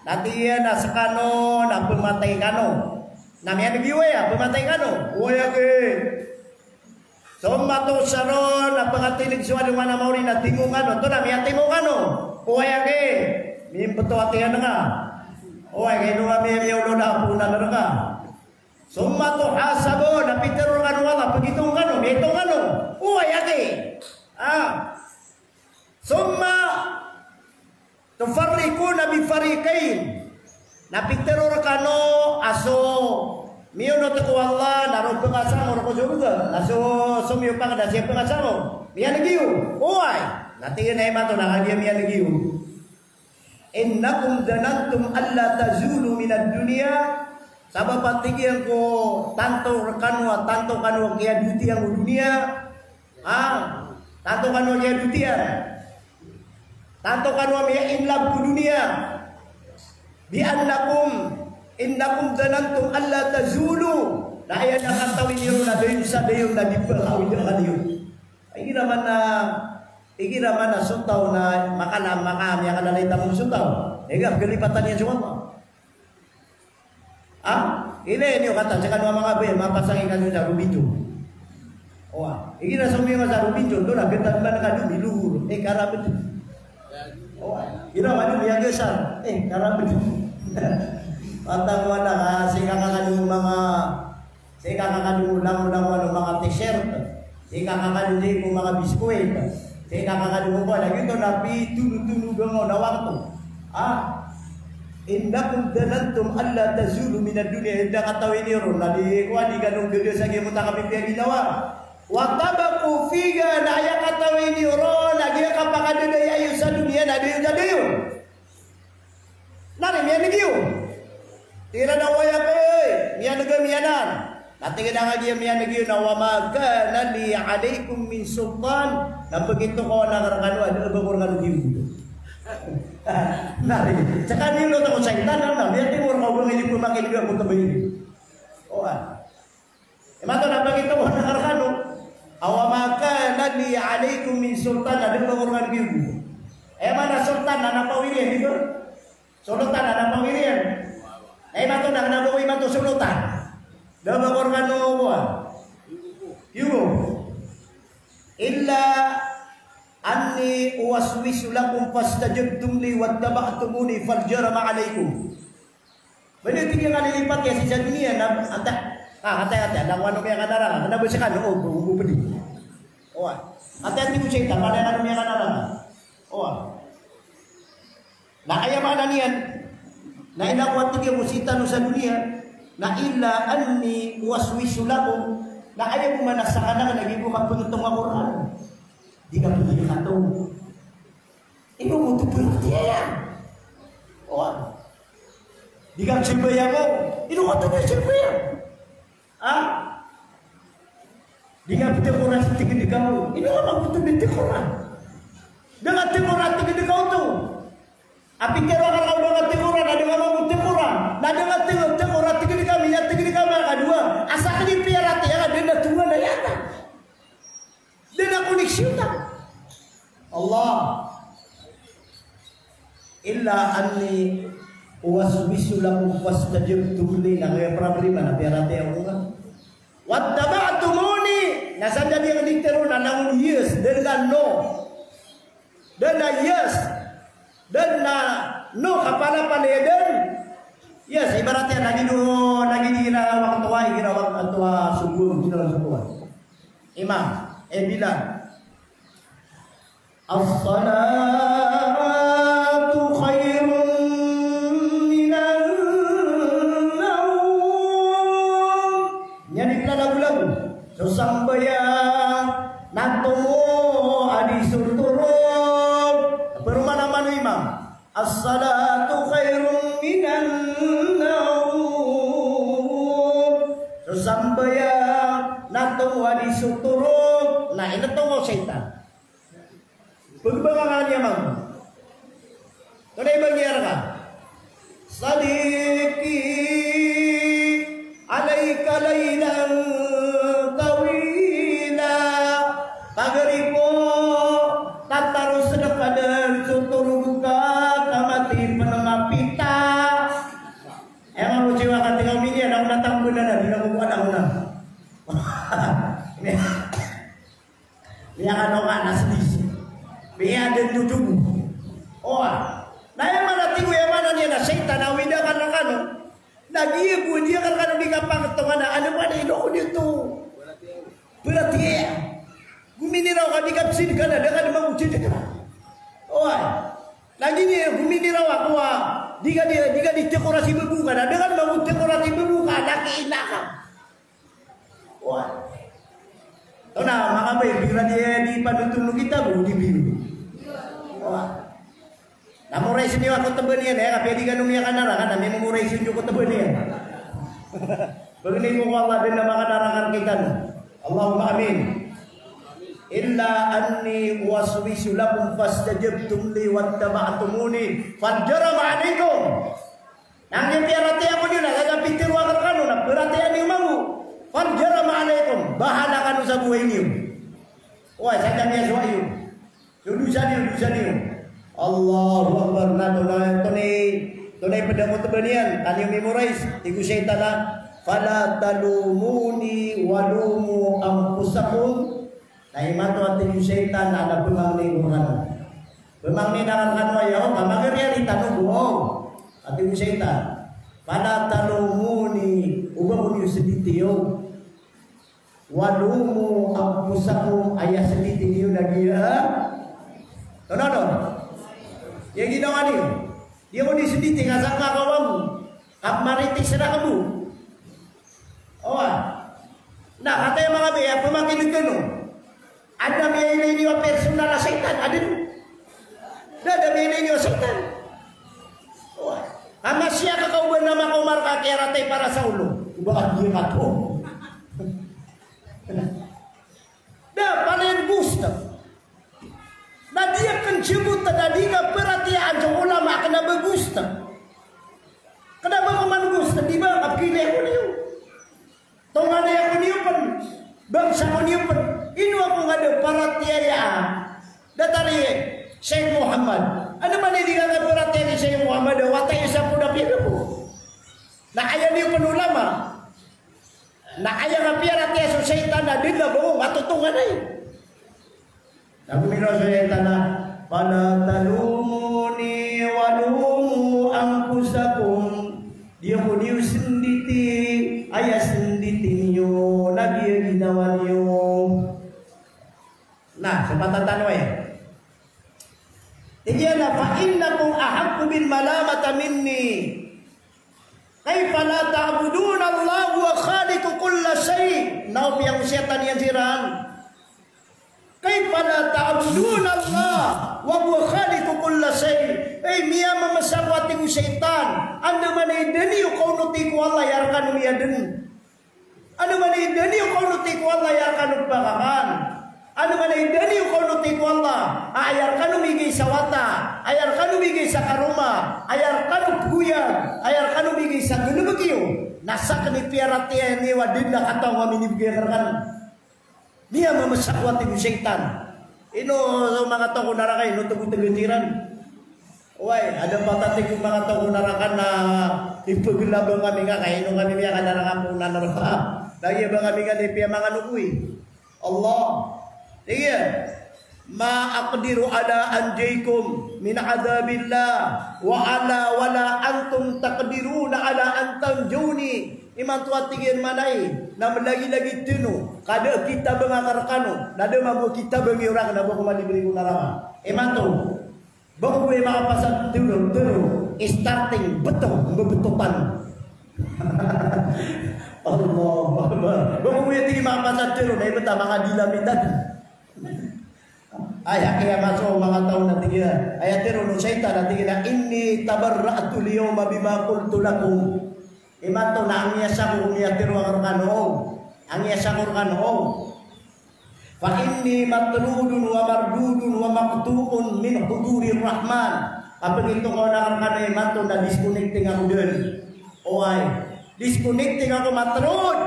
Na tig iyan a skano na pmatay kano. Na miyan'g iyo aya, pmatay kano. Oway aki. Thumma tuhsharun, na pkatilg so alongan a maori na timo kano, oto na miyatimo kano. Oway aki, mimbto a tiyan ka. Oway, kay ino ka miya-, miyaolod a apoon a naraka. Thumma tuhasabun, na pitharo rkano o Allah, pagitong kano, miyatong kano. Oway aki. Ah. Thumma tufarriquna bi fariqayn. Na pitharo rkano a so miyonot ko Allah na roo pkasangor ko sorga, na so, so miyopak na siya pkasangor. Miyan'g iyo. Oway. Na tig iyan a imanto na kagiya miyan'g iyo. Innakum dhanantum alla tazulu minad dunya. Sabap a tig iyan ko tanto rkano a, tanto kano a kiyadotiyan ko doniya. Ha? Tanto kano a kiyadotiyan. Tanto kano a miya-in love ko doniya. Bi annakum, innakum dhanantum alla tazulu. Na aya na katawi niyo na dayon sa dayon na di pkawid akn iyo. Ay, Igira man a, igira man a so taw na makala, maka, miyakalalay tamok so taw. Igira, galipatan iyan so Allah. Ha? Ilay niyo katan, sii kano a manga bay, mapasang iyan kano sa Robinson. Owa. Igira so miyo nga sa Robinson, doon na, gatan man kano, miluhur. Eh, karabet. Owa. Igira kano, miyagesar. Eh, karabet. Patang wala, ah, sii ka kano manga Sii ka kakadongo langolangon o manga t-shirt. Sii ka kakadongo ko manga biskwit. Sii ka kakadongo ko, lagid oto na pitonotonogan o na wakto. Ah. Innakum dhanantum alla tazulu minad dunya. Inda katawi niyo ron na di ko, a di kano gede sa giyoto a kapipiya ginawa. Wa tabaqu fiha, na aya katawi niyo ron na giya kapakadadaya iyo sa doniya na dayon sa dayon. Na di miyaneg iyo. Tig iran a, "Waya kay, miyaneg ami anan." Na tig iran a giya miyaneg iyo na, "Wa ma kana li alaykum min sultan." Na pagito ko na karakano, a da a ba ko rakano giyoto. Na di, seka niyo lo ta ko shaytan, na miyaneg iyo, rakano ba ngini pemakineg a ko tabayin. Owa. Imanto na pagito ko na karakano, "Aw ma kana li alaykum min sultan," na da a ba ko rakano giyoto. Aya maana sultan na napawiri iyan, di ba? Solotan na napawiri iyan. Na imanto na kena ba ko imanto solotan. Da a ba ko rakano kowan. Giyoto. Illa anni uwaswisu lakum fastajabtum li wattaba'tumuni fal jarama alaykum. Bali, tig iyan a kalilipat iyan sii sa doniya na, anta, ah, anta, anta, na kano miyakanaraka, kena ba seka, o, o, o, pedi. Owa. Anta, tig o shaytan, kena kano miyakanaraka. Owa. Na aya maana niyan, na ino ko, tig iyan, ko sii tano sa doniya, na illa anni uwaswisu lakum, na aya bo maana sa kanan, na giya bo kapengitong ako rekano. Di ka pengitong. Ino ko oto pengitong iyan. Owa. Di ka sembaya ko. Ino ko oto sembaya. Ha? Di nga pithikor a tiged ka oto. Ino nga mambo oto di thikor a. Da nga thikor a tiged ka oto. A pitharo ka rka o ba nga thikor a, na da nga mambo thikor a. Na da nga thikor, thikor a tiged ka, miyatiged ka makadowa. Asa keni piyaratiyaya ka, da na tongan a aya ka. Da na koneksyon ka. Allah. Illa anni uwaswisu lakum fastajabtum li, na kaya problema na piyaratiyaya ko nga. Wattaba'tumuni, na sa da di nga di tharo na langon yes, da na no. Da na yes. Da na no, kapalapalaya da. Yes, ibarat iyan, lagid o, lagid igira wakto a, igira wakto a subuh, igira subuh. Imam, eh, Bilal. As-salatu khairun minan nawm. Niyan i plalagolago. So sambayang na tomo a di so torog. Peroman a mano imam. As-salatu khairun minan nawm. So sambayang na tomo a di so torog. Na ino tomo o shaytan. Pagbangan iyan mambo. Tonaa i ba ngiya rka? Sadiqi alayka laylan tawila. Pagari ko, tataros rka dn so torog ka, ka mati pn a mapita. Aya mambo, siwa ka tig a miniyan, ako na tambo na na, di na ko kowan, ako na. Miyakano ka na sdis. Miyadn dodogo. Owa. Na aya maana, tig o, aya maana niyan na shaytan a awid akn rkano. Na giya bo, giya akn rkano di kapangtongan a, ano ba na ino ko di oto. Paratiyaya. Gominiraw ka, di ka psid ka na, da ka dn mambo sidka. Owa. Na giya, gominiraw ako a, di ka di, di ka di thikor a si babo ka na, da ka dn mambo thikor a si babo ka, na kiina ka. Wa. Tona, manga bay, bira di, di panutun o kitab, o di biyo. Wa. Na moraisen iyo a kotoba niyan, eh, kapiya di kano miyakanaraka, na mimoraisen iyo kotoba niyan. Pagni ko ko Allah, di na makanaraka rkitano. Allahumma amin. Illa anni uwaswisu lakum fastajabtum li wattaba'tumuni, fal jarama alaykum. Na giya piyaratiyaya ko niyo na, giya pitharo akn rkano na piyaratiyaya niyo mambo. Fal jarama alaykum, bahala kano sa bowai niyo. Oway, sa kami a so ayo. So dosa niyo, dosa niyo. Allahu Akbar. Na tonaa, tonaa i, tonaa i pd a khutbah niyan, kaniyo memorize. Tig o shaytan a, "Fala talumuni wa lumu anfusakum." Na imanto a tig o shaytan na, na pmangnin ko rkano. Pmangnin akn rkano aya, o, ka magariya i tano bo. A tig o shaytan, "Fala talumuni," o ba ko niyo snditi iyo. "Wa lumu anfusakum," aya snditi niyo lagid a, ano, ano? Aya ginawa niyo. Di ako niyo snditi, ka sa kakawan ko, ka maritik sa raka bo. Oway. Na, kataya manga bi, aya pamakin'g kano. Adn a miyailay niyo a personal a shaytan, adn. Da, da miyailay niyo a shaytan. Oway. Ka masiya ka kaoba na makaoma rka kiyaratay para sa olo. Oba ka di kato. Da, panayan gusto. Na di akn jabot, na di nga paratiyayaan so ulama, kna ba gusto. Kna ba ko man gusto, di ba, kapilay ko niyo. Tonganay ako niyo pn, bangsa ko niyo pn, ino ako nga da paratiyayaan. Datar i Sheikh Muhammad. Ano man i di nga paratiyayaan i Sheikh Muhammad, a wata iyo sa poda piyaga ko. Na aya niyo pn ulama. Na aya nga piyaratiyaya so shaytan na di na bo nga totonganay. Na gomiraw so shaytan a, "Fala talumuni wa lumu anfusakum." Di ako niyo snditi, aya snditi niyo lagid a ginawa niyo. Na, so patatano aya. Tig iyan a, "Fa innakum ahaqqu bil malamati minni. Kayfa la ta'buduna Allah wa huwa khaliqu kulli shay'?" Na o piyangosiyatan iyan siran. "Kayfa la ta'buduna Allah wa huwa khaliqu kulli shay'?" Ay, miyamamasa ko, a tig o shaytan, andamanaya i da niyo kaonoti ko Allah, aya rkano miyadn. Andamanaya i da niyo kaonoti ko Allah, aya rkano pakakan. Andamanaya i da niyo kaonoti ko Allah, a aya rkano migay sa wata, aya rkano migay sa karoma, aya rkano pgoyag, aya rkano migay sa galbk iyo. Na sakn i piyaratiyaya niyo a di na kataw a minibgay rkano. Miyamamasa ko, a tig o shaytan. Ino so manga taw ko naraka, ino tgotgotn iran. Oway, adn pn a tig o manga taw ko naraka na ipglabang kami nga, ka ino kami miyakanaraka ko naraka. Lagid a ba kami nga di piyamangano ko i Allah. Tig iyan, "Ma aqdiru ala an anjiyakum min adhabillah wa ala, wa la antum taqdiruna ala an tunjuni." Imanto a tig iyan, maana i, na mlagilagid tano, ka da a kitabang akn rkano, na da mambo a kitabang iyo rakn a ba ko malibre ko naraka. Imanto, ba ko bo i makapasad tano, tano, starting, bto, mbabto tano. Allahu Akbar. Ba ko bo i tig i makapasad tano, na ibt a manga dila mitad. Aya kiyamaso o manga taw na tig iyan, aya tharoon o shaytan na tig iyan a, "Inni tabarra'tul yawma bima qultu lakum." Imanto na angiyasa ko ko miyatharo akn rkano. Angiyasa ko rkano. "Fa inni matrudun wa mardudun wa maqtu'un min hudurir Rahman." Kapangitokawan akn rkano imanto na disconnecting ako dn. Oway. Disconnecting ako, matrud.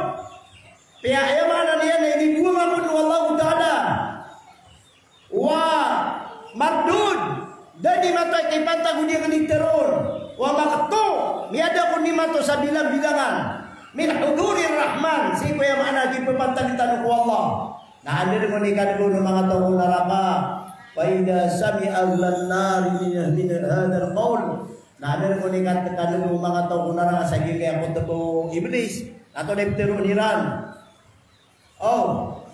Piya aya maana niyan na inibowang ako o Allahu Ta'ala. Wa mardud, da dn imanto a kipantag o di akn di tharoon. Wa maqtu', miyada ako nimanto sa bilangbilangan. Min hudurir Rahman, sii ko aya maana a kipapantag tano ko Allah. Na anda dn ko nikadgo o manga taw ko naraka. Fa idha sami'a ahlan nari min, min hadhal qawl. Na anda dn ko nikadgo o manga taw ko naraka sa giyangkaya khutbah o Iblis. Na antonaa i ptharoon iran? O,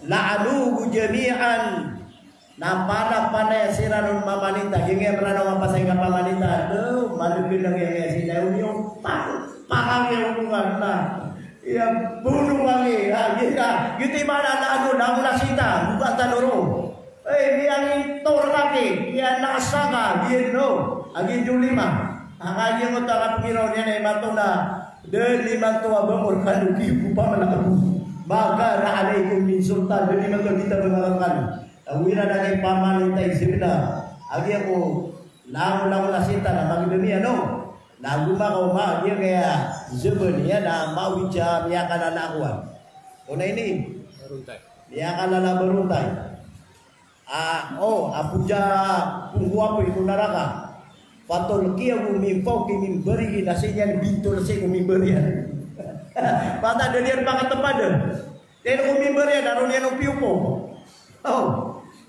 la'anuhu jami'an. Na panapanaya siran on mamaninta. Giyangkaya Mranaw a mapasang a pamaninta. Ado, malbn a giyangkaya sita, oniyo, pa, pakangiyawongan na. Iya, bono kami. A, giyangkaya, giyoto i maana a la'anu, la'anu na sita. Buka tano ron. Ey, miyangintoro kaki, miyanasaka, giyoto. A giyoto lima. A kagiya oto a kapngiraw niyan a imanto na, da dn imanto a ba ko rkano giyoto pamalaag. Ma kana alaykum min sultan, da dn imanto a kitabang akn rkano. Ago iran a di pamaninta i sibla. A giya ko, langolangon a sita na magdami ano. Na gomakaoma, a giyangkaya zaban iyan a mawit sa miyakalala a kowan. Ona ini? Barontay. Miyakalala a barontay. A, o, a poja ponggo apoy ko naraka. Fatulqiyahu min fawqi minbarihi, na sii niyan bintol sii ko mimbar iyan. Pata da niyan pakatapadan. Tero ko mimbar iyan, na roo niyan opiyopok. O.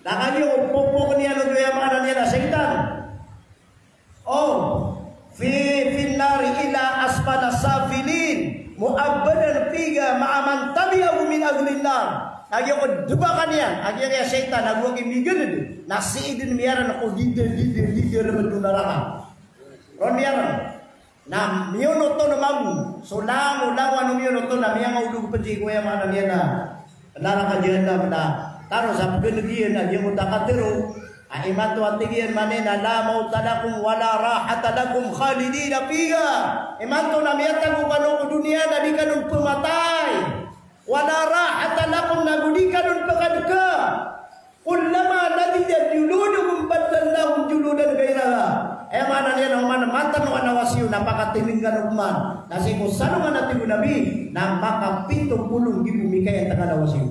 Na kagiya opopok iyan oto, aya maana niyan na shaytan. O. Fi, fin nari ila asfala safilin. Mu'abbadan fiha ma'a man tabi'ahu min ahlin nar. Kagiya ko debaka niyan, kagiya shaytan, ago a ki migeled. Na sii den miyaran ko dide, dide, dide, lemed o naraka. Ron miyaran. Na miyonoton mambo so langolangon o miyonoton na miyangaolog ped sii ko, aya maana niyan na naraka jahannam. Na taro sa pegeneg iyan a giyangkoto a katero a imanto a tig iyan mambo na la mawta lakum wa la rahata lakum khalidina fiha. Imanto na miyatago kano ko doniya na di kano pematay. Wa la rahata lakum, na go di kano pekadeka. Kullama nadijat juluduhum baddalnahum juludan ghairaha. Aya maana niyan na oman matano a nawasi iyo na pakatineng kano oman. Na sii ko salongan a tig o Nabi, na makapito polo nggibo mikayantang a nawasi iyo.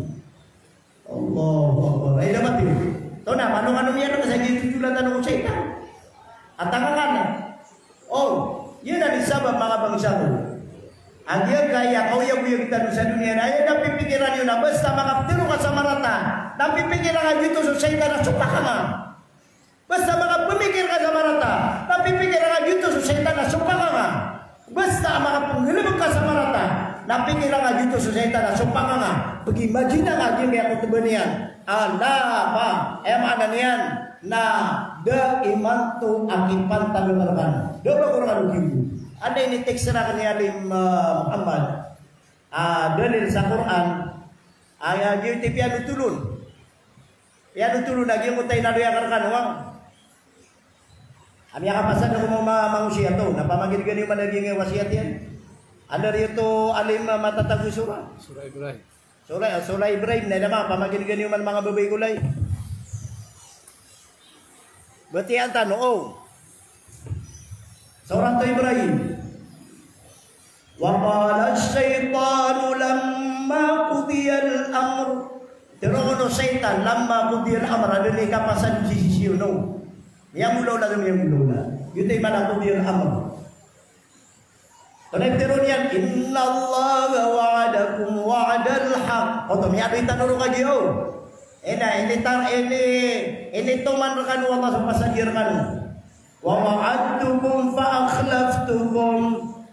Allahu Akbar. Ay, dapat iyo. Oto na, mano-mano iyan na sa giyoto i tolan tano ko shaytan. At ang akala. O, giyanan i sabap, manga bangsa ko, a giyangkaya kaoyagoyag tano sa doniya na aya da pipikiran iyo na basta makaptero ka sa marata, na pipikiran ka giyoto so shaytan na sopak ka nga. Basta makapmikir ka sa marata, na pipikiran ka giyoto so shaytan na sopak ka nga. Basta makapnggalebek ka sa marata, na pikiran ka giyoto so shaytan na sopak ka nga. Pag-imagine ka giyangkaya kotoba niyan. Ala, pa, aya maana niyan na da imanto a kipantag rkano. Da ba ko rkano kiyogo. Anda ini teks rkano ni Alim, ah, Muhammad? Ah, dalil sa Quran. Ah, ya, giyoto i piyanotol on. Piyanotol on a giyoto i inaloy akn rkano, ah. Ami a kapasad ko ma-, mangosiyat on. Na pamaginegani man a giyangkai wasiyat iyan. Anda riyoto, Alim, ah, matatago i sura? Sura Ibrahim. Sura, Sura Ibrahim na, ina ma, pamaginegani man manga babay ko lay. Batiya tano, o. Surat Ibrahim. Wa qala ash-shaytanu lamma qudiyal amr. Tero o shaytan, lamma qudiyal amr, a da niyan kapasad sii, sii, no. Miyamolaola, miyamolaola. Giyoto i maana a qudiyal amr. Tonaa i tero niyan, "Innallaha wa'adakum wa'dal haqq." Oto, miyadoy tano ron kagiya. Ina, initar-, ini, initoman rkano o Allah so pasad iyan rkano. "Wa wa'adtukum fa akhlaftukum."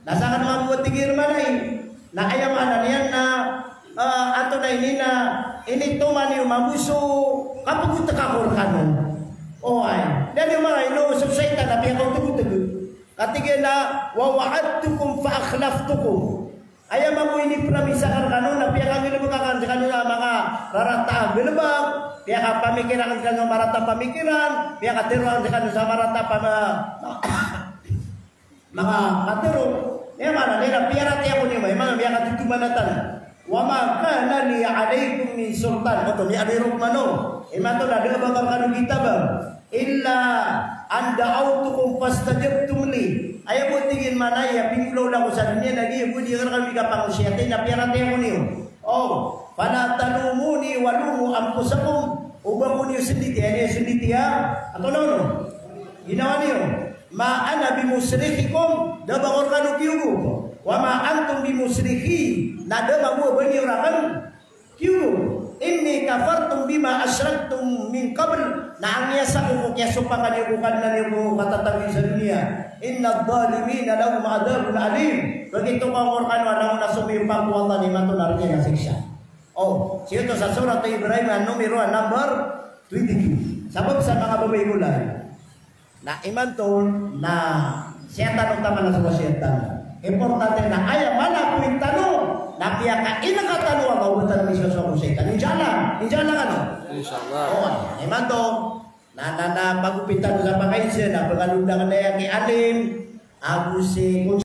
Na sakn mambo a tig iyan mambo, na aya maana niyan na, eh, antonaa ini na, initoman iyo mambo so kapgotek ako rkano. Oway. Da niyo manga ino so shaytan na piyakaotegoteg. Katii na, "Wa wa'adtukum fa akhlaftukum." Aya mambo inipromise akn rkano na piyakanggalebek akn rkano sa manga rarata a galebek, piyakapamikir akn rkano sa marata a pamikiran, piyakatero akn rkano sa marata a pama-, manga katero. Aya maana niyan na piyaratiyaya ko niyo, aya maana niyan na piyakatitomanatan. "Wa ma kana li alaykum min sultan." Oto, miyadoy ron mambo. Imanto na da a ba ko rkano kitabang. "Illa an da'awtukum fastajabtum li." Aya bo tig iyan mambo a pimolaola ko sa doniya na giya bo di akn rkano di kapangosiyati na piyaratiyaya ko niyo. O, "Fala talumuni wa lumu anfusakum." O ba ko niyo senditi, aya niyo senditi a, antonaa on? Ginawa niyo. "Ma ana bimusrikhikum." Da a ba ko rkano kiyogo. "Wa ma antum bimusrikhi." Na da mambo a ba niyo rakn kiyogo. "Inni kafartu bima ashraktum min qabl." Na angiyasa ko ko kiyasopakan iyo ko Kadnan iyo ko katatago sa doniya. "Innadh dhalimina lahum adhabun alim." Pagito ka ko rkano a langon a somiyopak ko Allah na imanto na rk iyan a siksa. O, sii oto sa Surat Ibrahim a numero a number twenty-two. Sabap sa manga babay ko lay. Na imanto na siyatan o taman a so siyatan. Importante na aya mala ko intano na piyakainaka tano a mawbatan miso so ko siyatan. Insha Allah. Insha Allah kano? Insha Allah. O, imanto na, na, na pagopitan sa pakaisa na pagalodan na aya ki Alim ago si